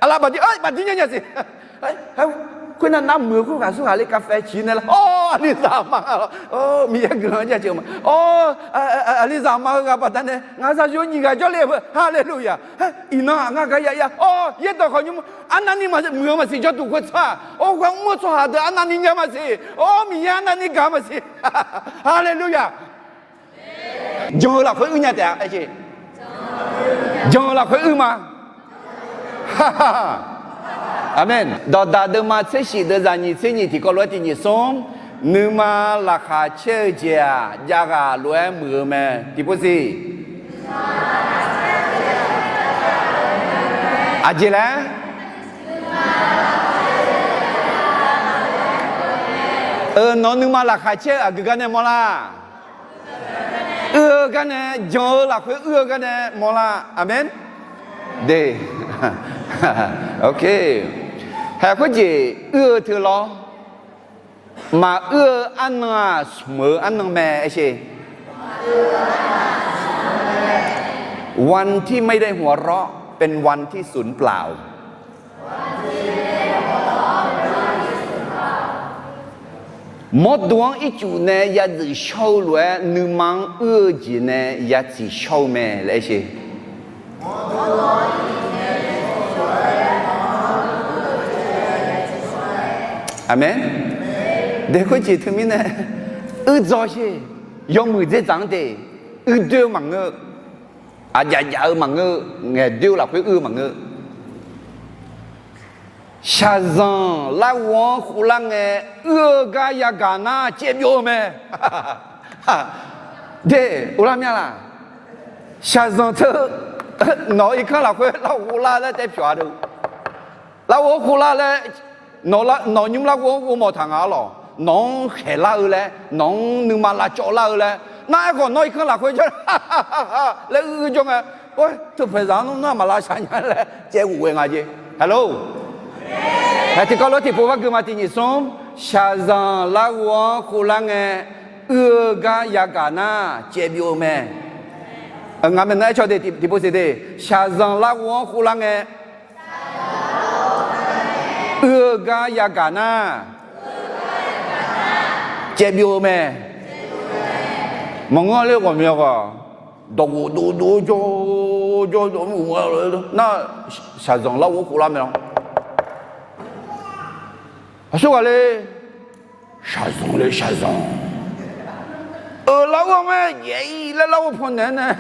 Aqlaf baqdir, baqdir nya nya siq. Khoernar, nar muiq-eu khoerghaq surghaq le กาแฟ ciq nae lar, awr, aqlizaq aqma-a lawr, Miqyaer guiqlanq-anr jaceuq ma. Awr, aqlizaq aqma heughaq baqdanae ngaq zaqyo nyiq ghaq jawrle-eu beu, haleluya. Iqnan-aq ngar gar ya ya, awr, yaerdawq khawf nymr, arnavni muiq-eu maqsiq, jawrduq khoertsaq-aq, awr, ghaq mr-eu tsawrhaq deuq arnavni nya maqsiq, awr, Miqyaer arnavni gaq maqsiq. Haleluya. Jan-eu lafkhoer uir nya taef-a, aer jeq. Jan-eu lafkhoer uir ma. Aqmeq. Dawqdaq deuvma tser shif deuv zaq nyiq tser nyiq tiqkawv lof-aer tiq nyiq smr, nuima laqkhaq caer-eu jeq-aq, jav ghaq lof-aer muiq-eu mae. Tiqpov siq. Aqjeq laer? Euq, nawq-eu nuima laqkhaq caer-eu aqgeu gar nae mawrlar? Uir-eu gar nae, jan-eu lafkhoer uir-eu gar nae mawrlar. Aqmeq. De. Ok. Haeq khoerjeq uir-eu teu lawr. Maquir-eu arnan-aq, smq-eu arnan mae, aer sheq. วันที่ไม่ได้หัวเราะเป็นวันที่สูญเปล่า Mawrdo-anr ircuf nae ya dzuif shawr-eu lof-aer, nuima-anr uir-eu jeq nae ya tsiq shawr-eu mae laer aer sheq. Aqmeq. Daeq khoerjeq teumirnae, uir dzaw sheq. Yawmuiq dzerdzaq-anr de, uir doer-eu maqngeur-eu, aqjaf jaf-eu maqngeur-eu, ngaeq doer-eu lafkhoer uir-eu maqngeur-eu. Shaqzanq larghov-anr khuvlar ngae, uir-eu gar yagaq nar caevbyov-eu mae. De, uvlar mya laq? Shaqzanq teu, nawq-eu irkanr lafkhoer larghov lar laer taef pyawq-a de. Larghov khuvlar laer Nawq nymr larghov-anr ghovmawf taq nga-ar lawq. Nawq-anr khaeqlar-eu laer, nawq-anr nuima lavcawv lar-eu laer, nar aerkhawf nawr irkanr lafkhoer jawr laer uir jawr ngae, teupaeq zaq-anr nawr aqma lavshaq nya laer caev ghof ghae nga jeq. Halo. Hae tiqkawv lof tiqpov par gui ma tiq nyiq smr, shaqzanq larghov-anr khovlar ngae, uir-eu gar yagaq nar caev byov-eu mae. Ngaq maeqnan aercaw de tiqpov siq de, shaqzanq larghov-anr khovlar ngae, uir-eu gar yagaq nar caev byov-eu mae. Maqngeur ler ghawqmya ghaq, dawqghof dovdov jawr jawr nar, shaqzanq larghov-anr khovlar mae lawr. Aqsur ghaq le, shaqzanq le shaqzanq, euq larghov-anr mae jaeq-ir laer larghov pannaeq-anr nae,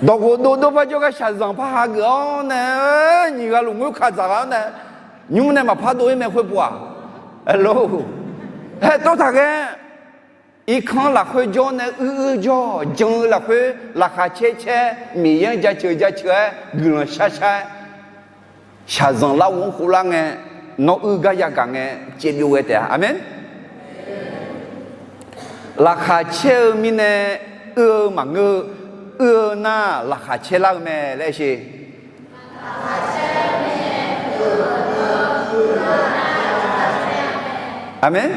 dawqghof dovdov par jawrgar shaqzanq par hageuf-awr nae, nyiq ghaq luf ngoer kaq dzaq ghaq-anr nae, nymr nae maqpar dov-ir mae khoerpov-aq. Alo, haer tov taq ghae. Irkanr lafkhoer jawr nae uir uir jawr, jan-eu lafkhoer laqkhaq caer caer, Miqyaer-anr jaceuq jaceuq-aer guiqlanq shar shar-aer, shaqzanq larghov-anr khovlar ngae, nawr uir gar yagaq ngae, caev byov ghae taef-a. Aqmeq. Laqkhaq caer-eu mirnae uir-eu maqngeur-eu, uir-eu nar laqkhaq caer lar-eu mae laer sher. Aqmeq.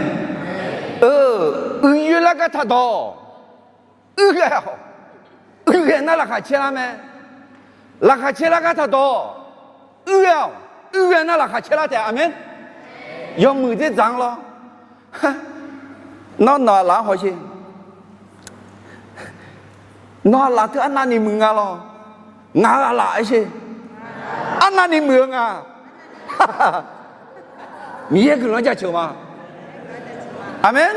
Uiyoer lar gar taqdawq, uir ghae-awq. Uir ghae nar laqkhaq caer lar mae. Laqkhaq caer lar gar taqdawq, uir ghae-awq. Uir ghae nar laqkhaq caer lar taef. Aqmeq. Yawmuiq dzerdzaq-anr lawr. Nawr nawq aqlaf-anr hawsher. Nawq aqlaf teu arnavni muiq nga lawr. Ngaq-euq aqlaf aer sher. Arnavni muiq-eu nga. Miqyaer guiqlanq-anr jaceuq ma. Aqmeq.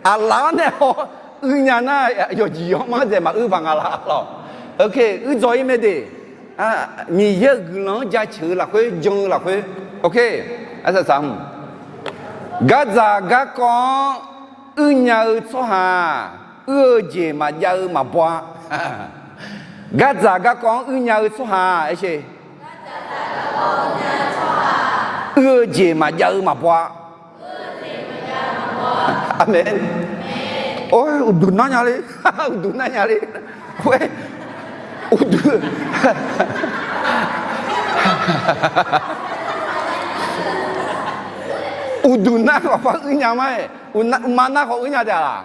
Aqlaf-anr nae haw uir nya nar, yawqjeq yawqmanr dzaeq maquir paq nga laf lawr. Uir dzaw-ir mae de. Miqyaer-euq guiqlanq-anr jaceuq-eu lafkhoer jan-eu lafkhoer, arsaq saq hmq, gardzaq garkawv-anr uir nya-eu tsawrhaq, uir-eu jeq maqjav-eu maqbaw-a. Gardzaq garkawv-anr uir nya-eu tsawrhaq aer sher. Uir-eu jeq maqjav-eu maqbaw-a. Aqmeq. Or, uqduq nar nya le. Uqduq nar nya le. Khoer, uqduq, uqduq nar khawf par uir nya ma-aer, uqma nar khawf uir nya taef-a laq?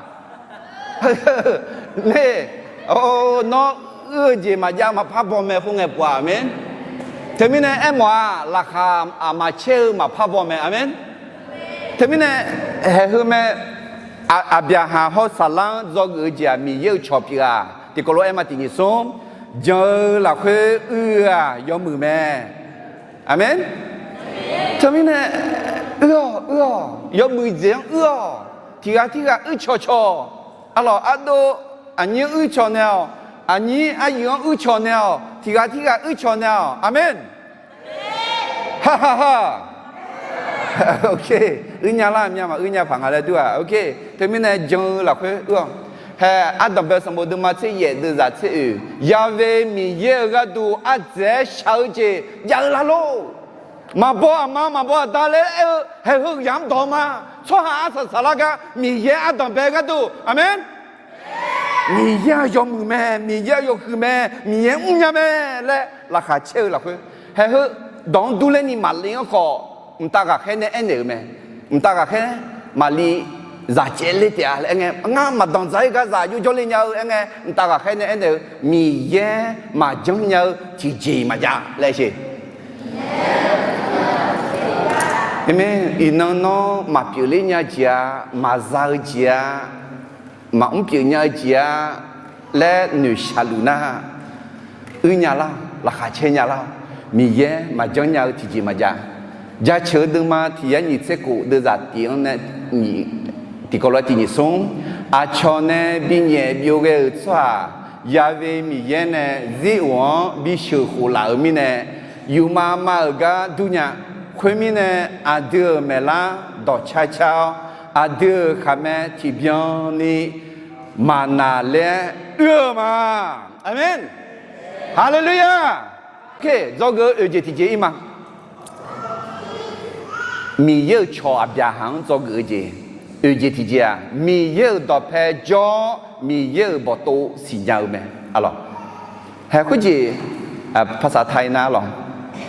Nar, nawr uir-eu jeq maqjav maqpar baw mae khoerngae pov-a. Aqmeq. Teumirnae aermawf-aq, laqkhaq aqma caer-eu maqpar baw mae. Aqmeq. Teumirnae haeq heu mae. Aqbyaqhaq hawr saflar-anr dzawgeuf-eu jeq-aq, Miqyaer-euq cawq pyeuf-aq. Tiqkawv lof-aer ma tiq nyiq smr, jan-eu lafkhoer uir-eu-aq yawmuiq mae. Aqmeq. Teumirnae uir-awq, uir-awq, yawmuiq jeq-anr uir-awq. Tiq ghaq tirghaq uir cawqcawq. Arlawq ardov, aqnyir uir cawq naeq-awq. Aqnyir aryuif-anr uir cawq naeq-awq. Tiq ghaq tirghaq uir cawq naeq-awq. Aqmeq. Hahaha. Uir nya lar mya maquir nya paq nga laer dur-aq. Teumirnae jan-eu lafkhoer uir-awq. Hae, Ardanqbae sanqbof deuvma tser yaef deuvzaq tser oeq, Yaqve Miqyaer-euq gharduq ardzaeq-aer shaq-eu jeq jav-eu lar lor. Maqbaw aqma maqbaw aqda laer aer-eu haeq heu ghaq-anr dawq ma. Tsawrhaq arsaq saqlar gar Miqyaer Ardanqbae gharduq. Aqmeq. Miqyaer-aq yawmuiq mae, Miqyaer-aq yawhuiq mae, Miqyaer mrnya mae laer laqkhaq caer-eu lafkhoer, haeq heu dawq-anr durler ni maqle-anr khawf, mqtav ghaqkhaer nae aernaeq-euq mae. Mqtav ghaqkhaer, maqli zaq caev ler taef-a laer aerngae, ngar maqdanqdzaq-ir gar zaq jov jawrle nya-eu aerngae, mqtav ghaqkhaer nae aernaeq-eu, Miqyaer maqjanr nya-eu tiqjeq-iq maqjav laer sher. Iqnan nawr maqpyeuf ler nya-eu jeq-a, maqza-eu jeq-a, maqmr pyeuf nya-eu jeq-a laer noeqshaq luf nar, uir nya lar, laqkhaq caer nya lar. Miqyaer maqjanr nya-eu tiqjeq maqjav. Jaceuq-eu deuvma tiq yar nyiq tser khof deuvzaq tif-anr nae, tiqkawv lof-aer tiq nyiq smr, aqcawq nae binyaef byov ghae-euq tsawrhaq, Yaqve Miqyaer nae zir of-anr bisheuq khof laf-euq mirnae, yufmav mav-euq gar durnya. Khoermirnae, aqdui-euq maeqlar dawqcar car-awr, aqdui-euq khaqmae tiqbyan ni maqnaq laer oe-eu ma. Aqmeq. Haleluya! Oke, dzawgeuf-eu oeq jeq tiqjeq ir ma. Miqyaer-euq cawq Aqbyaqhaq-anr dzawgeuf-eu jeq, oeq jeq tiqjeq-aq, Miqyaer-euq dawqpae jawr-awr Miqyaer-euq bawqtov siqnya-eu mae. Alawq, haeq khoerjeq, ภาษาไทย nar lawq,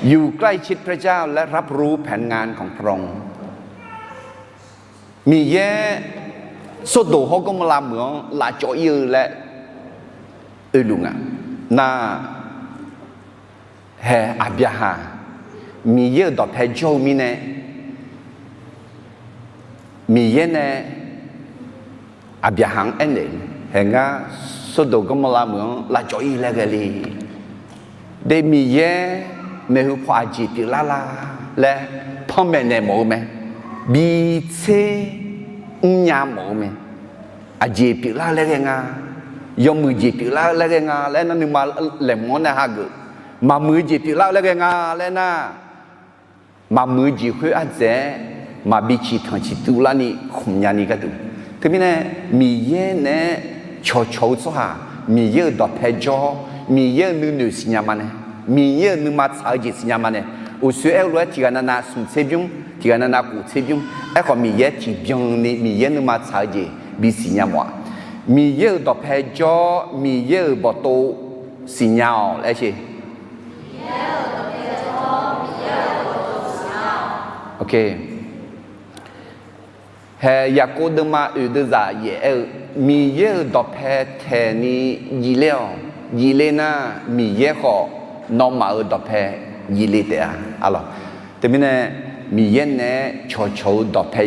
อยู่ใกล้ชิดพระเจ้าและรับรู้แผนงานของพระองค์ Miqyaer Sordoq hawr Gawrmawrlav meuq-anr lavcawv ir-eu laer oeluf nga. Nar, haeq Aqbyaqhaq Miqyaer-euq dawqpae jawr-eu mirnae, Miqyaer nae Aqbyaqhaq-anr aernaeq, haeq ngar Sordoq Gawrmawrlav meuq-anr lavcawv ir laer ghae le. De, Miqyaer maeqhu paw aqjeq pyeuflar lar laer panmaeq naeq mawf-eu mae. Bitser mrnya mawf-eu mae. Aqjeq pyeuflar-eu laer ghae nga, yawmuiq jeq pyeuflar-eu laer ghae nga laer nar nuima laeqhmq-anr nae hageuf. Maqmuiq-eu jeq pyeuflar-eu laer ghae nga laer nar, maqmuiq-eu jeq khoer ardzaeq-aer maqbi ciqtanq ciqtuv larni khmq nyani gharduq. Teumirnae, Miqyaer naeq-aer cawqcawq-eu tsawrhaq, Miqyaer-euq dawqpae jawr-awr Miqyaer-euq nuinoeq siqnya ma nae, Miqyaer-euq nuima tsaq-eu jeq siqnya ma nae, uqshoe aer-eu lof-aer tiqghaq navnav smq tser bymr, tiqghaq navnav kof tser bymr. Aerkhawf, Miqyaer tiqbyan ni Miqyaer nuima tsaq-eu jeq bisiqnya mawf-aq, Miqyaer-euq dawqpae jawr-awr Miqyaer-euq bawqtov siqnya-awq laer sher. Oke. Haeq Yaqkov deuvma oeq deuvzaq yaef aer-eu, Miqyaer-euq dawqpae taeqni jifler-awq. Jifler nar, Miqyaer khawf nawmaf-euq dawqpae jifle taef-a. Alawq, teumirnae Miqyaer naeq-aer cawqcawq-eu dawqpae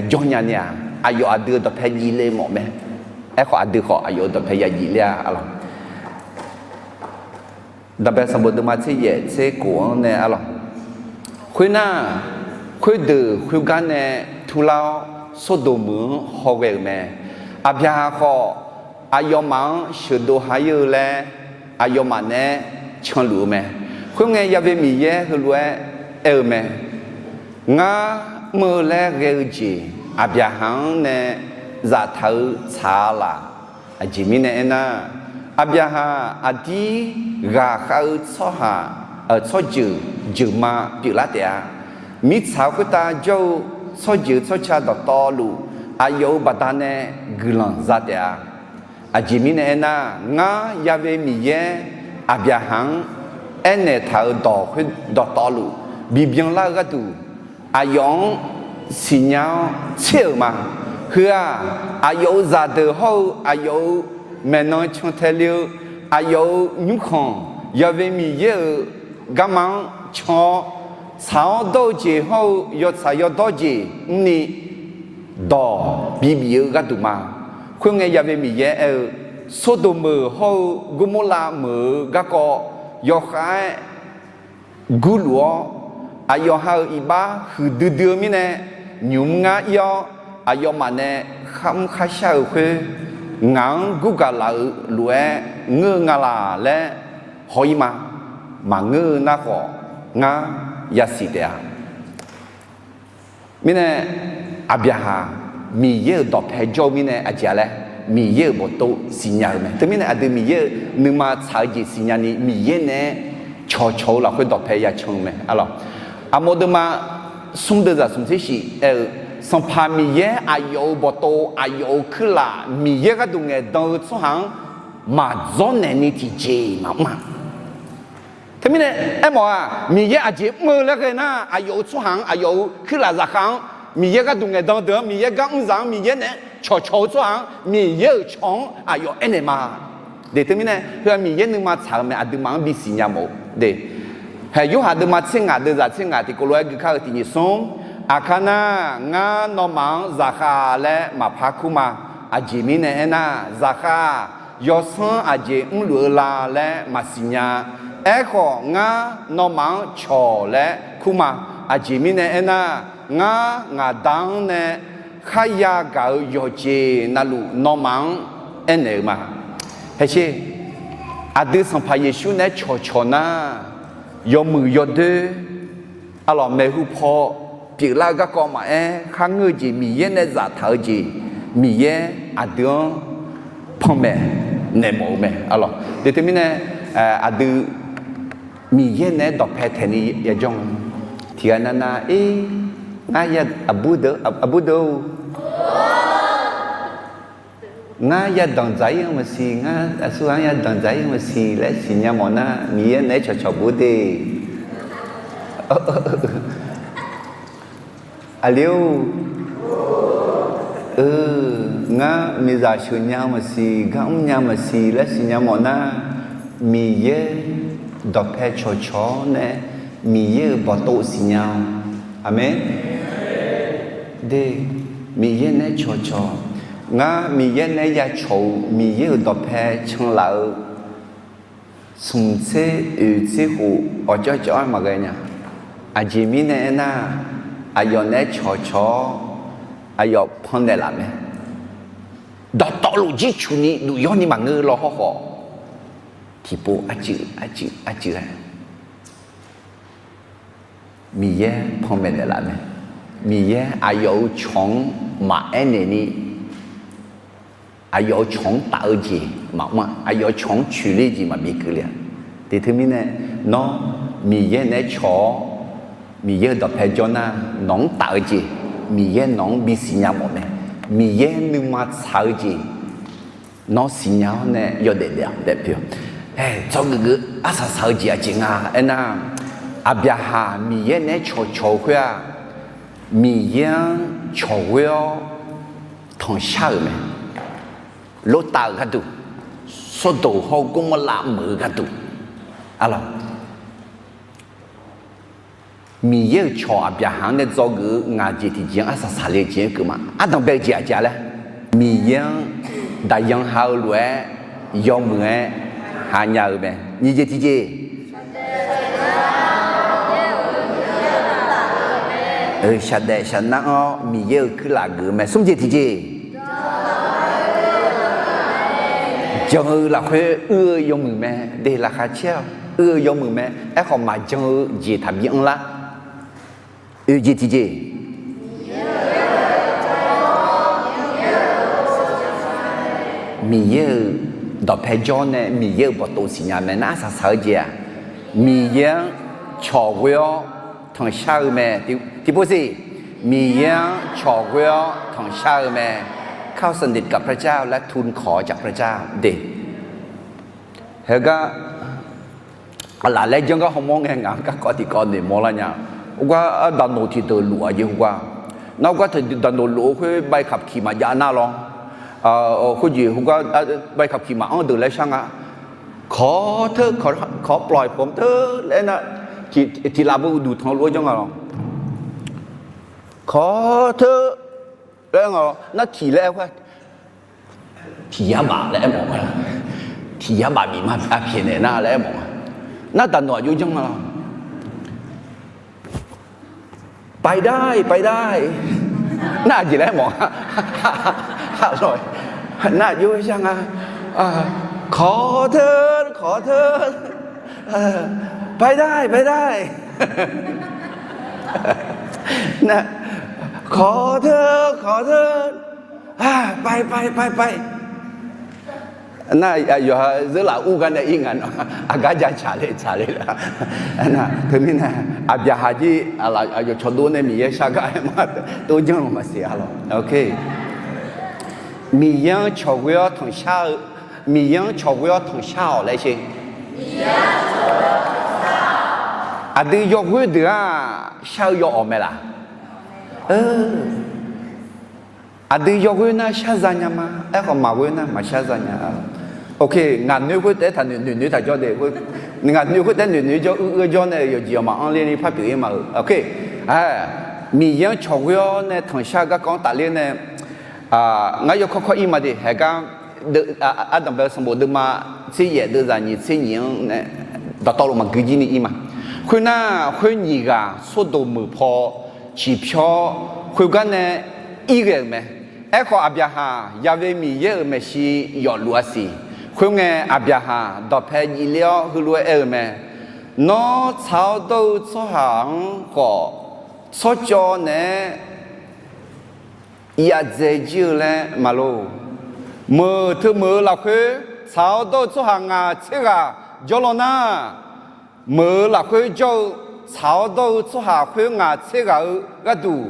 jawrnya ni-aq, aqyawf aqdui-euq dawqpae jifle mawf mae. Aerkhawf, aqdui khawf aqyawf-euq dawqpae ya jifler-a. Alawq, Daqbae sanqbof deuvma tser yaef tser kof-anr nae, alawq, khoernar, khoerdeuq khoergar nae turlar-awr Sordoq meuq-anr hawghae-euq mae. Aqbyaqhaq khawf, aqyawfmaf-anr sheuqdov ha ir-eu laer aqyawfmaf naeq-aer canluf-eu mae. Khoerngae, Ya'we Miqyaer heulof-aer aer-eu mae. Ngar mr-eu laer ghae-eu jeq Aqbyaqhaq-anr nae zaftaq-eu tsaq-a laf. Aqjeq mirnae aernar, Aqbyaqhaq aqdir ghaqkhav-eu tsawrhaq, tsawrjeuq jeuqma pyeuflar taef-a. Mirtsaq-eu khoertav jawr-eu tsawrjeuq tsawrca dawqtawvluf, aqyawf-euq baqdanae guiqlanq za taef-a. Aqjeq mirnae aernar, ngar Ya'we Miqyaer Aqbyaqhaq-anr aernaeq taq-euq dawq khoer dawqtawvluf bibyan lar-eu gharduq, aqyawf-anr siqnya-awr tser-euq ma. Heu-aq, aqyawf-euq zaqdeuq hawr-eu aqyawf-euq maeqnan cantae le-eu, aqyawf-euq nymrkhanq, Ya'we Miqyaer-euq garma-anr can-awr, tsaq-awr dawr-eu jeq hawr-eu yawtsaq yawdawr jeq mrni dawq bibif-eu gharduq ma. Khoerngae, Ya'we Miqyaer aer-eu, Sordoq meuq hawr-eu Gormorlav meuq-euq garkawv yawkhav-aer gurluf-awr, aqyawf ha-euq iqbax huiqdui dui-eu mirnae, nymq mr ngar ir-awr, aqyawfmaf nae kharmr kharshar-euq khoer, ngaq-anr gurgaq laf-eu lof-aer ngeur-eu nga laq laer haw-ir ma. Maqngeur-eu nar khawf, ngar yasiq taef-a. Mirnae, Aqbyaqhaq Miqyaer-euq dawqpae jawr-eu mirnae aqjeq-a laer, Miqyaer-euq bawqtov siqnya-eu mae. Teumirnae aqdui Miqyaer-euq nuima tsaq-eu jeq siqnya ni Miqyaer nae-aer cawqcawq-eu lafkhoer dawqpae ya can-eu mae. Alawq, Aqmawf deuvma smr deuvzaq smq tser shif aer-eu, Sanqpaq Miqyaer aqyawf-euq bawqtov, aqyawf-euq kuirlaf, Miqyaer gharduq ngaeqdan-eu tsawrhaq-anr maqdzawr naeq ni tiqjeq maqmr-a. Teumirnae aermawf-aq, Miqyaer aqjeq mr-eu laer ghae nar, aqyawf-euq tsawrhaq-anr, aqyawf-euq kuirlaf zaqkhav-anr, Miqyaer gharduq ngaeqdan deuq-anr, Miqyaer gar mr zaq-anr, Miqyaer nae cawqcawq-eu tsawrhaq-anr, Miqyaer-euq cawq-anr aqyawf aernaeq ma. De, teumirnae heu-aq Miqyaer nuima tsaq-eu mae, aqduimaf-anr bisiqnya mawf-eu de. Haeq Yorhaq deuvma tser ngaq deuvzaq tser ngaq tiqkawv lof-aer gui kar-eu tiqnyif smr, aqkar nar, ngar nawmaf-anr zaqkhav laer maqpar kur ma. Aqjeq mirnae aernar, zaqkhav-aq, yawsanr aqjeq mrluf-eu la laer maqsiq nya. Aerkhawf, ngar nawmaf-anr cawq laer kur ma. Aqjeq mirnae aernar, ngar ngaq Da-anr nae kharya gaq-euq yawqjeq navluf nawmaf-anr aernaeq-eu ma. Haeq sher, aqdui Sanqpaq Yeqsur nae-aer cawqcawq nar, yawmuiq yawdoer, aqlawq maeqhu paw pyeuflar-eu garkawv maqaer, kharngeur-eu jeq Miqyaer nae zaftaq-eu jeq, Miqyaer aqdui-anr panmaeq naeq mawf-eu mae. Aqlawq de, teumirnae aqdui Miqyaer naeq-aer dawqpae taeq ni yajawr-a. Tiqghaq navnav-ir, ngar ya, aqbur deuq, aqbur deuq-or, ngar yadanq dzaq-ir-eu maqsiq, ngar aqsurghaq-anr yadanq dzaq-ir-eu maqsiq laer siqnya mawf nar, Miqyaer naeq-aer cawqcawq bur de. Aqli-or, ngar miqzaq sheuqnya-eu maqsiq, gar mrnya maqsiq laer siqnya mawf nar, Miqyaer dawqpae cawqcawq-awr nae, Miqyaer-euq bawqtov siqnya-awq. Aqmeq. De, Miqyaer naeq-aer cawqcawq. Ngar Miqyaer naeq-aer ya cawq-eu Miqyaer-euq dawqpae canlaf-eu smq tser oeq tser khof awqcawv cawv-aer maqghae nya. Aqjeq mirnae aernar, aqyawf naeq-aer cawqcawq-awr, aqyawf pannaeq laf mae. Dawqtawvluf jircuf ni duq yawr ni maqngeur law hawrkhawf, tiqpov arcuiv arcuiv arcuiv laer Miqyaer panmaeq naeqlaf mae. Miqyaer aqyawf-euq cawq-anr maqaer naeq ni, aqyawf-euq cawq-anr taf-eu jeq maqmr-a. Aqyawf-euq cawq-anr coeqler jeq maqbi keuvle-a. Tiqteu mirnae, nawr Miqyaer naeq-aer cawq-awr, Miqyaer-euq dawqpae jawr nar, nawq-anr taf-eu jeq, Miqyaer nawq-anr bisiqnya mawf mae. Miqyaer nuima tsaq-eu jeq, nawr siqnya-awr nae yawdaef daef-a daef pyeuf-awq. Ae, dzawgeuf geuf arsaq saq-eu jeq aqjeq nga aernar, Aqbyaqhaq Miqyaer naeq-aer cawqcawq-eu khoer-aq, Miqyaer-anr cawqghoer-awr tanqshar-euq mae. Lortav-euq gharduq, Sawrdoq hawr Gormawrlav meuq-eu gharduq, arlawq, Miqyaer-euq cawq Aqbyaqhaq-anr nae dzawgeuf-eu ngaq jeq tiqjeq-anr arsaq saqle-eu jeq-anr keuv ma. Ardanq bae-eu jeq aqjeq-a laer, Miqyaer-anr daqyan ha-eu lof-aer yawmuiq-aer ha nya-eu mae. Nyiq jeq tiqjeq, shaqdaef shaqnar-anr Miqyaer-euq kuirlaf geuf-eu mae. Smr jeq tiqjeq, jan-eu lafkhoer uir-eu yawmuiq mae. De, laqkhaq caer-awq, uir-eu yawmuiq mae. Aerkhawf maqjan-eu jeq taqbi anrlar. Oeq jeq tiqjeq, Miqyaer-euq dawqpae jawr nae Miqyaer-euq bawqtov siqnya mae. Nar arsaq saq-eu jeq-aq, Miqyaer-anr cawqghoer-awr tanqshar-eu mae. Tiqpov siq, Miqyaer-anr cawqghoer-awr tanqshar-eu mae. ข้าวสนิทกับพระเจ้า และทูลขอจากพระเจ้า de. Heugar, aqlaf laer janr gar hawmawr ngae ngaq-anr garkawv tiqkawv noeqmawr lar nya. Khoergar daqnoq tiqdeuq luf-aq jeq khoergar. Nar khoergar daqnoq luf-eu khoer ใบขับขี่ maqjav nar lawr. Khoerjeq khoergar ใบขับขี่ maqanr deuq laer shar nga. Kawq teu, kawq plof-iq pawm teu laer nar, tiqlaf beu uqduq tanq lof-aer janr nga lawr. Kawq teu laer nga, nar tiq laer khoer tiq yar baf laer aermawf nga. Tiq yar baf bif ma, aqpyaeq naeq nar laer aermawf nga. Nar daqnoq aqjox janr nga lawr. ไปได้ ไปได้ nar aqjeq laer aermawf nga. Nar aqjox shar nga. Kawq teu, kawq teu, ไปได้ ไปได้ nar, kawq teu, kawq teu, ไป ไป ไป ไป Nar yawqha zeurlaf ur gar nae ir nga nawr, aqgar ja tsaqle tsaqle la. Nar teumirnae Aqbyaqhaq jir aqyawf cawqdov nae Miqyaer shar gar aer ma, tov janr-eu maqsiq-a lawq. Miqyaer-anr cawqghoer-awr tanqshar-eu, Miqyaer-anr cawqghoer-awr tanqshar-awq laer sher. Aqdui yawghoer deuq-aq shar-eu yaw awq mae laq? Aqdui yawghoer nar shar za nya ma. Aerkhawf maqghoer nar maqshar za nya. Ok, ngaq noeq khoertaef taqnoeq noeq noeq taq jawr de. Ngaq noeq khoertaef noeq noeq jawr uir uir jawr nae yawqjeq yawqmaf anr ler ni par pyeuf-ir ma-euq. Ok, Miqyaer-anr cawqghoer-awr nae tanqshar-eu garkawv-anr tafler nae, ngar yawkawr kawr ir ma de. Haeqgar ardanqbae-eu sanqbof deuvma tser yaef deuvzaq nyiq tser nyiq-anr nae dawqtawvluf maqgui jir ni ir ma. Khoernar, khoer nyiq ghaq Sordoq meuq paw ciqpyawr khoergar nae ir ghae-euq mae. Aerkhawf, Aqbyaqhaq yawe Miqyaer-euq maeqshi yawfluf-a siq. Khoerngae, Aqbyaqhaq dawqpae jivler-awr heulof-aer aer-eu mae. Nawr tsaq-awr dawr-eu tsawrhaq-anr khawf, tsawrcawv naeq-aer yadzae jir-eu laer maqlor. Meuq teu meuq-eu lafkhoer tsaq-awr dawr-eu tsawrhaq ngaq tser ghaq jawrlaw nar, Meuq-eu lafkhoer jawr-eu tsaq-awr dawr-eu tsawrhaq khoer ngaq tser ghaq-eu gharduq,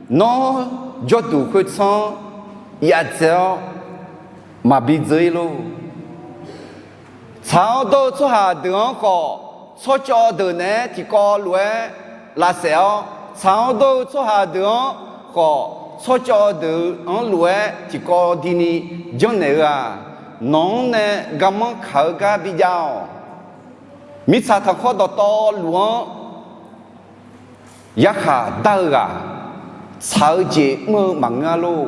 nawr jawrduq khoertsanr-anr yadzae-awr maqbi dzeur-ir lor. Tsaq-awr dawr-eu tsawrhaq deuq-anr khawf, tsawrcawv deuq naeq-aer tiqkawv lof-aer lavsaef-awr, tsaq-awr dawr-eu tsawrhaq deuq-anr khawf, tsawrcawv deuq-anr lof-aer tiqkawv dini janrnaeq-eu-aq, nawq-anr nae garmanr kaq-eu gar bijav-awq. Mirtsaq tanqkhawr dawqtawvluf-anr yarkhaq dar-eu ghaq, tsaq-eu jeq mr-eu maqngeur-a lor.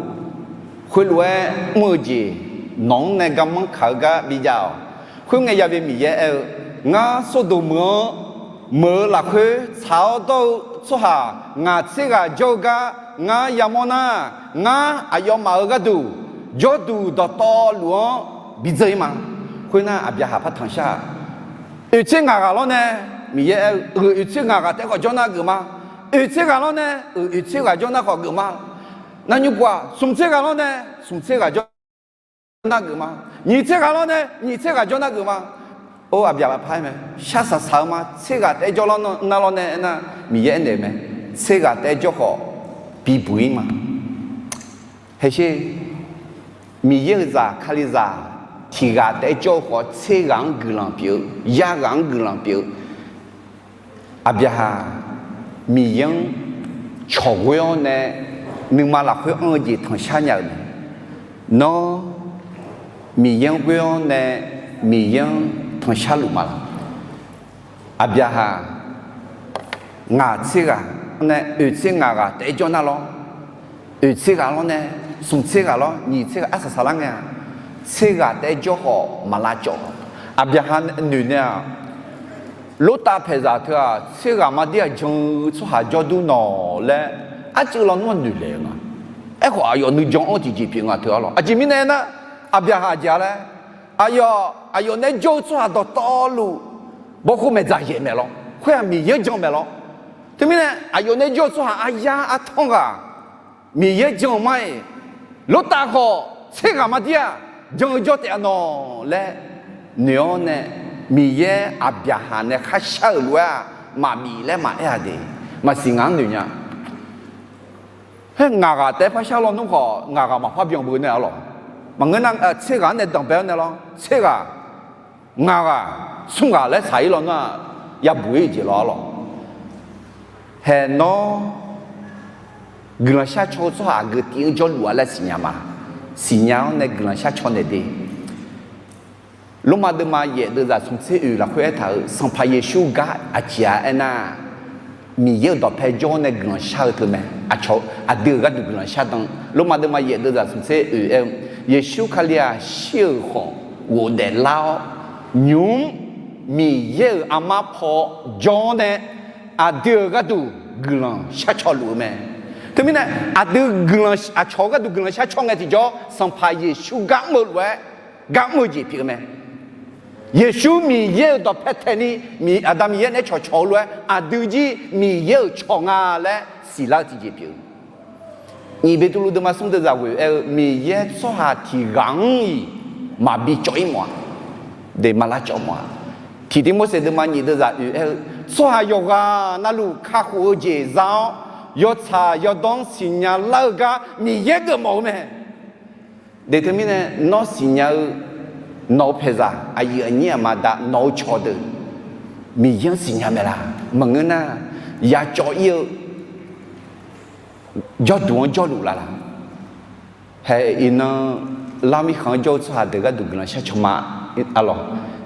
Khoerlof-aer mr-eu jeq nawq-anr nae garmanr kaq-eu gar bijav-awq. Khoerngae yabi Miqyaer aer-eu, Ngar Sordoq meuq-anr meuq-eu lafkhoer tsaq-awr dawr-eu tsawrhaq ngaq tser ghaq jawr-eu gar ngar yamawr nar, ngar aqyawfmaf-euq gharduq jawrduq dawqtawvluf-anr bidzeur-ir ma. Khoernar, Aqbyaqhaq par tanqshar-aq, oeq tser ngaq ghaq lawr nae, Miqyaer aer-eu, oeq tser ngaq ghaq taef-aer khawf jawr nar geufma. Oeq tser ghaq lawr nae, oeq tser ghaq jawr nar khawf geufma. Nar nymr guv-aq, smq tser ghaq lawr nae, smq tser ghaq jawr nar geufma. Nyiq tser ghaq lawr nae, nyiq tser ghaq jawr nar geufma. Or, Aqbyaqhaq par-aer mae, shar saqsaq-eu ma. Tser ghaq taef-aer jawr nar lawr nae aernar, Miqyaer aernaeq-eu mae, tser ghaq taef-aer jawr khawf bibuq-ir ma. Haesher, Miqyaer-euq zaq Kalizaq tiq ghaq taef-aer jawr-eu khawf, tser ghaq-anr guiqlanq pyeuf-eu, yar ghaq-anr guiqlanq pyeuf-eu. Aqbyaqhaq Miqyaer-anr cawq ghoer-awr nae nuima lafkhoer anr-eu jeq tanqshar nya-euq mae. Nawr Miqyaer-anr ghoer-awr nae Miqyaer-anr tanqshar luf ma laq? Aqbyaqhaq ngaq tser ghaq nae oeq tser ngaq ghaq taef-aer jawr nar lawr, oeq tser ghaq lawr nae, smq tser ghaq lawr, nyiq tser ghaq arsaq saqlar ngae-aq, tser ghaq taef-aer jawr khawf maq lavcawv. Aqbyaqhaq noeq nae-aq, Lortav paeqzaq teu-aq, tser ghaq mar dir-aq jan-eu tsawrhaq jawr dur nawq laer, arcuiv lawnmr-anr noeq laeq-eu nga. Aerkhawf, aqyawf nuijan-anr tiqjeq pyeuf nga teu arlawq. Aqjeq mirnae aernar, Aqbyaqhaq aqjeq-a laer, aqyawf, aqyawf nae jawr-eu tsawrhaq dawqtawvluf, bawkhov maeqdzaq yaeq maeq lawr, khoer-aq Miqyaer-anr jan maeq lawr. Teumirnae, aqyawf nae jawr-eu tsawrhaq aryar artanr ghaq Miqyaer jan-eu ma-iq, Lortav khawf tser ghaq mar dir-aq jan-eu jawr taef-a nawq laer noeq-awr nae, Miqyaer Aqbyaqhaq nae kharshar-euq lof-aer-aq, maqbif laer maqaer-a de. Maqsiq ngaq-anr noeq nya. Haer ngaq ghaq taef-aer par shar lawnmr khawf, ngaq ghaq maqpar byan beu nae arlawq. Maqngeur nar, tser ghaq-anr nae danqbae-awr nae lawr, tser ghaq, ngaq ghaq, smr ghaq laer saq-ir lawnmr-aq, yabuq-ir jeq lawr arlawq. Haer nawr guiqlanq shar caw-eu tsawrhaq aqgeu tiv-anr jawrluf-a laer siqnya ma. Siqnya-awr nae guiqlanq shar caw naeq de. Lormav deuvma yaef deuvzaq smq tser oeq lafkhoer aertaq-euq, Sanqpaq Yeqsur gar aqjeq-a aernar, Miqyaer-euq dawqpae jawr-awr nae guiqlanq shar-eu teu mae. Aqcawq aqdui-euq gharduq guiqlanq shar dan. Lormav deuvma yaef deuvzaq smq tser oeq aer-eu, Yeqsur Kali-aq shir-euq khawf ghofdaef lar-awr, nymq-mr Miqyaer-euq armar paw jawr-awr nae aqdui-euq gharduq guiqlanq shar caw luf-eu mae. Teumirnae, aqdui guiqlanq, aqcawq gharduq guiqlanq shar caw ngae tiqjawr, Sanqpaq Yeqsur gar mr-eu lof-aer gar mr-eu jeq pyeuf-eu mae. Yeqsur Miqyaer-euq dawqpae taeqni, Aqda Miqyaer naeq-aer cawqcawq-eu lof-aer aqdui jir Miqyaer-euq cawq nga laer siqlar-eu tiqjeq pyeuf-eu. Nyiq Beqtuvluv deuvma smr deuvzaq ghoeq aer-eu, Miqyaer tsawrhaq tiq ghaq-anr-iq maqbi cawv-ir mawf-a. De, maq lavcawv mawf-a. Tiq Tiqmorseq deuvma nyiq deuvzaq oeq aer-eu, tsawrhaq yawqghaq navluf kakhof-eu jeq za-awr, yawtsaq yawdawr-anr siqnya lar-eu gar Miqyaer geufmawf-eu mae. De, teumirnae nawr siqnya-eu nawq-eu paeqzaq, aqyuif aqnyir aqma aqda, nawq-eu cawqdeuq, Miqyaer-anr siqnya mae laq? Maqngeur nar, yacawv-ir-eu jawrduq-anr jawrluf laf laq? Hae, iqnan lar mirkhanq-anr jawr-eu tsawrhaq deuq gharduq guiqlanq shar caw ma. Arlawq,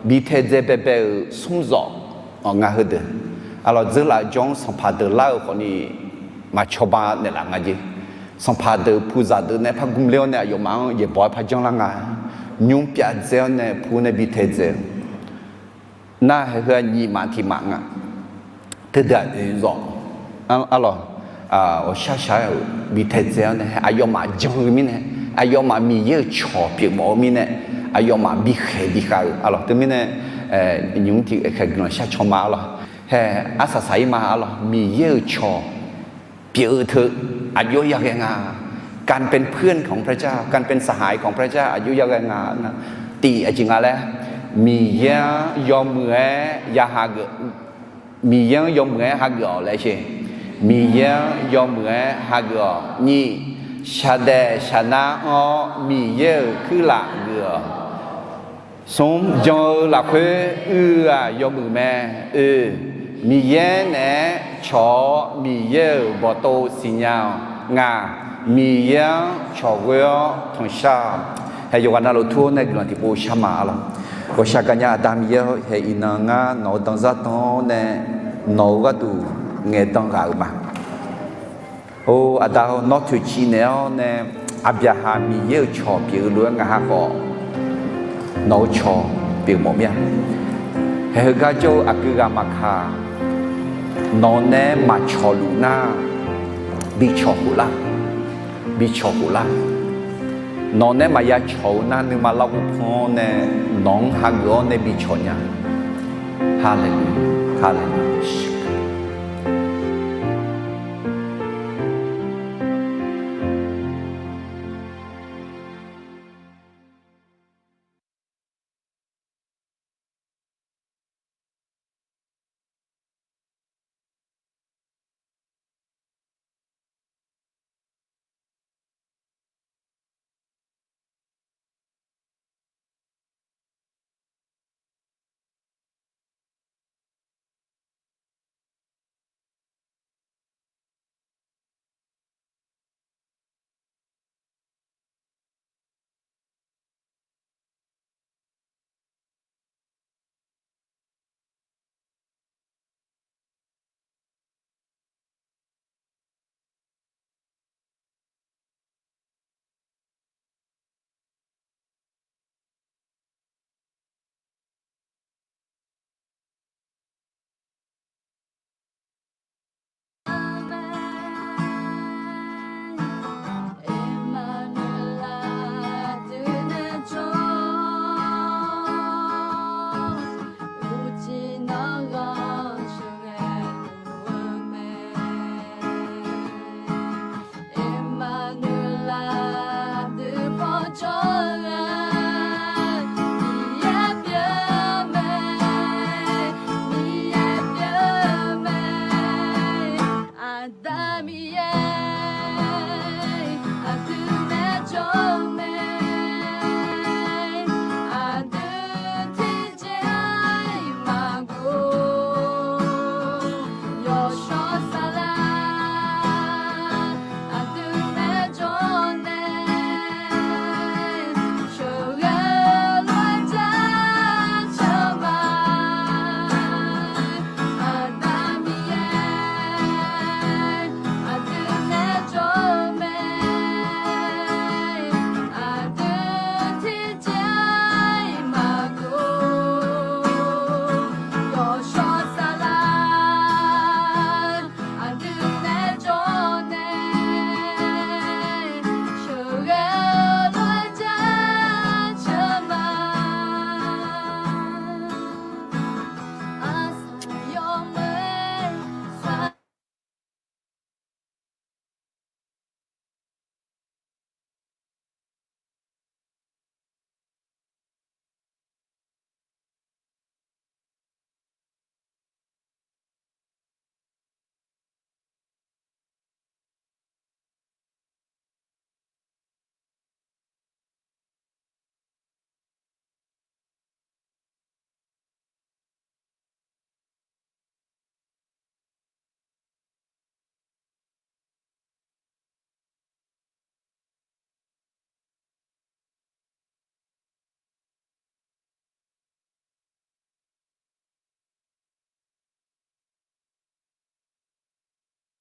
bi taedzae baebae-euq smr zawq, ngaq heudeuq, arlawq, dzeurlaf-eu jawr-anr sanqpaq deuq lar-eu khawfni maqcawba naeqlaf nga jeq. Sanqpaq deuq puzaq deuq nae par gmler-awr nae aqyawfmaf-anr yaeqbawq-aer par janrlar nga. Nymr pyav dzae-awr nae pu nae bi taedzae-eu nar, hae heu-aq nyiq maf tiq maf nga. Teudeuq-aq oeq zawq, arlawq, ghawqshaq shaq-aer-euq bi taedzae-awr nae aqyawfmaf jan-eu mirnae, aqyawfmaf Miqyaer-euq cawq pyeufmawf-eu mirnae, aqyawfmaf bikhaeq bikhav-eu arlawq. Teumirnae, nymq-mr tiqkhaeq guiqlanq shar caw ma arlawq. Hae, arsaq saq-ir ma arlawq. Miqyaer-euq cawq pyeuf-eu teu, aqjox yaghae nga. การเป็นเพื่อนของพระเจ้า การเป็นสหายของพระเจ้า aqjox yaghae nga. Tiq aqjeq nga laer, Miqyaer-anr yawmuiq-aer ya hageuf, Miqyaer-anr yawmuiq-aer hageuf-awq laer sher. Miqyaer-anr yawmuiq-aer hageuf-awq. Nyiq, shaqdaef shaqnar anr-awr Miqyaer-euq kuirlaf geuf-awq. Smr, jan-eu lafkhoer uiq-eu-aq yawmuiq mae. Oe, Miqyaer naeq-aer cawq-awr Miqyaer-euq bawqtov siqnya-awq. Ngaq, Miqyaer-anr cawq ghoe-awr tanqshar-awq. Hae yawqghaq navluf tur-awr nae guiqlanq tiqpov shar ma arlawq. Ghawqshaq gaqnya Aqda Miqyaer-awr, hae iqnan ngar nawq-eu danzar dan-awr nae nawq-eu gharduq ngaeqdan ghaq-euq ma. Or, Aqda-awr, nawr toeqciv naeq-awr nae Aqbyaqhaq Miqyaer-euq cawq pyeuf-eu lof-aer ngaq ha khawf nawq-eu cawq pyeuf mawf mir-a. Hae heugar jawr-eu aqgeu ghaq maqkaq, nawq nae maqcawq luf nar, bi cawq khof lar, bi cawq khof lar. Nawq nae maqya cawq-eu nar, nuima larghov pan-awr nae nawq-anr hageuf-awr nae bi cawq nya. Haleluya, haleluya.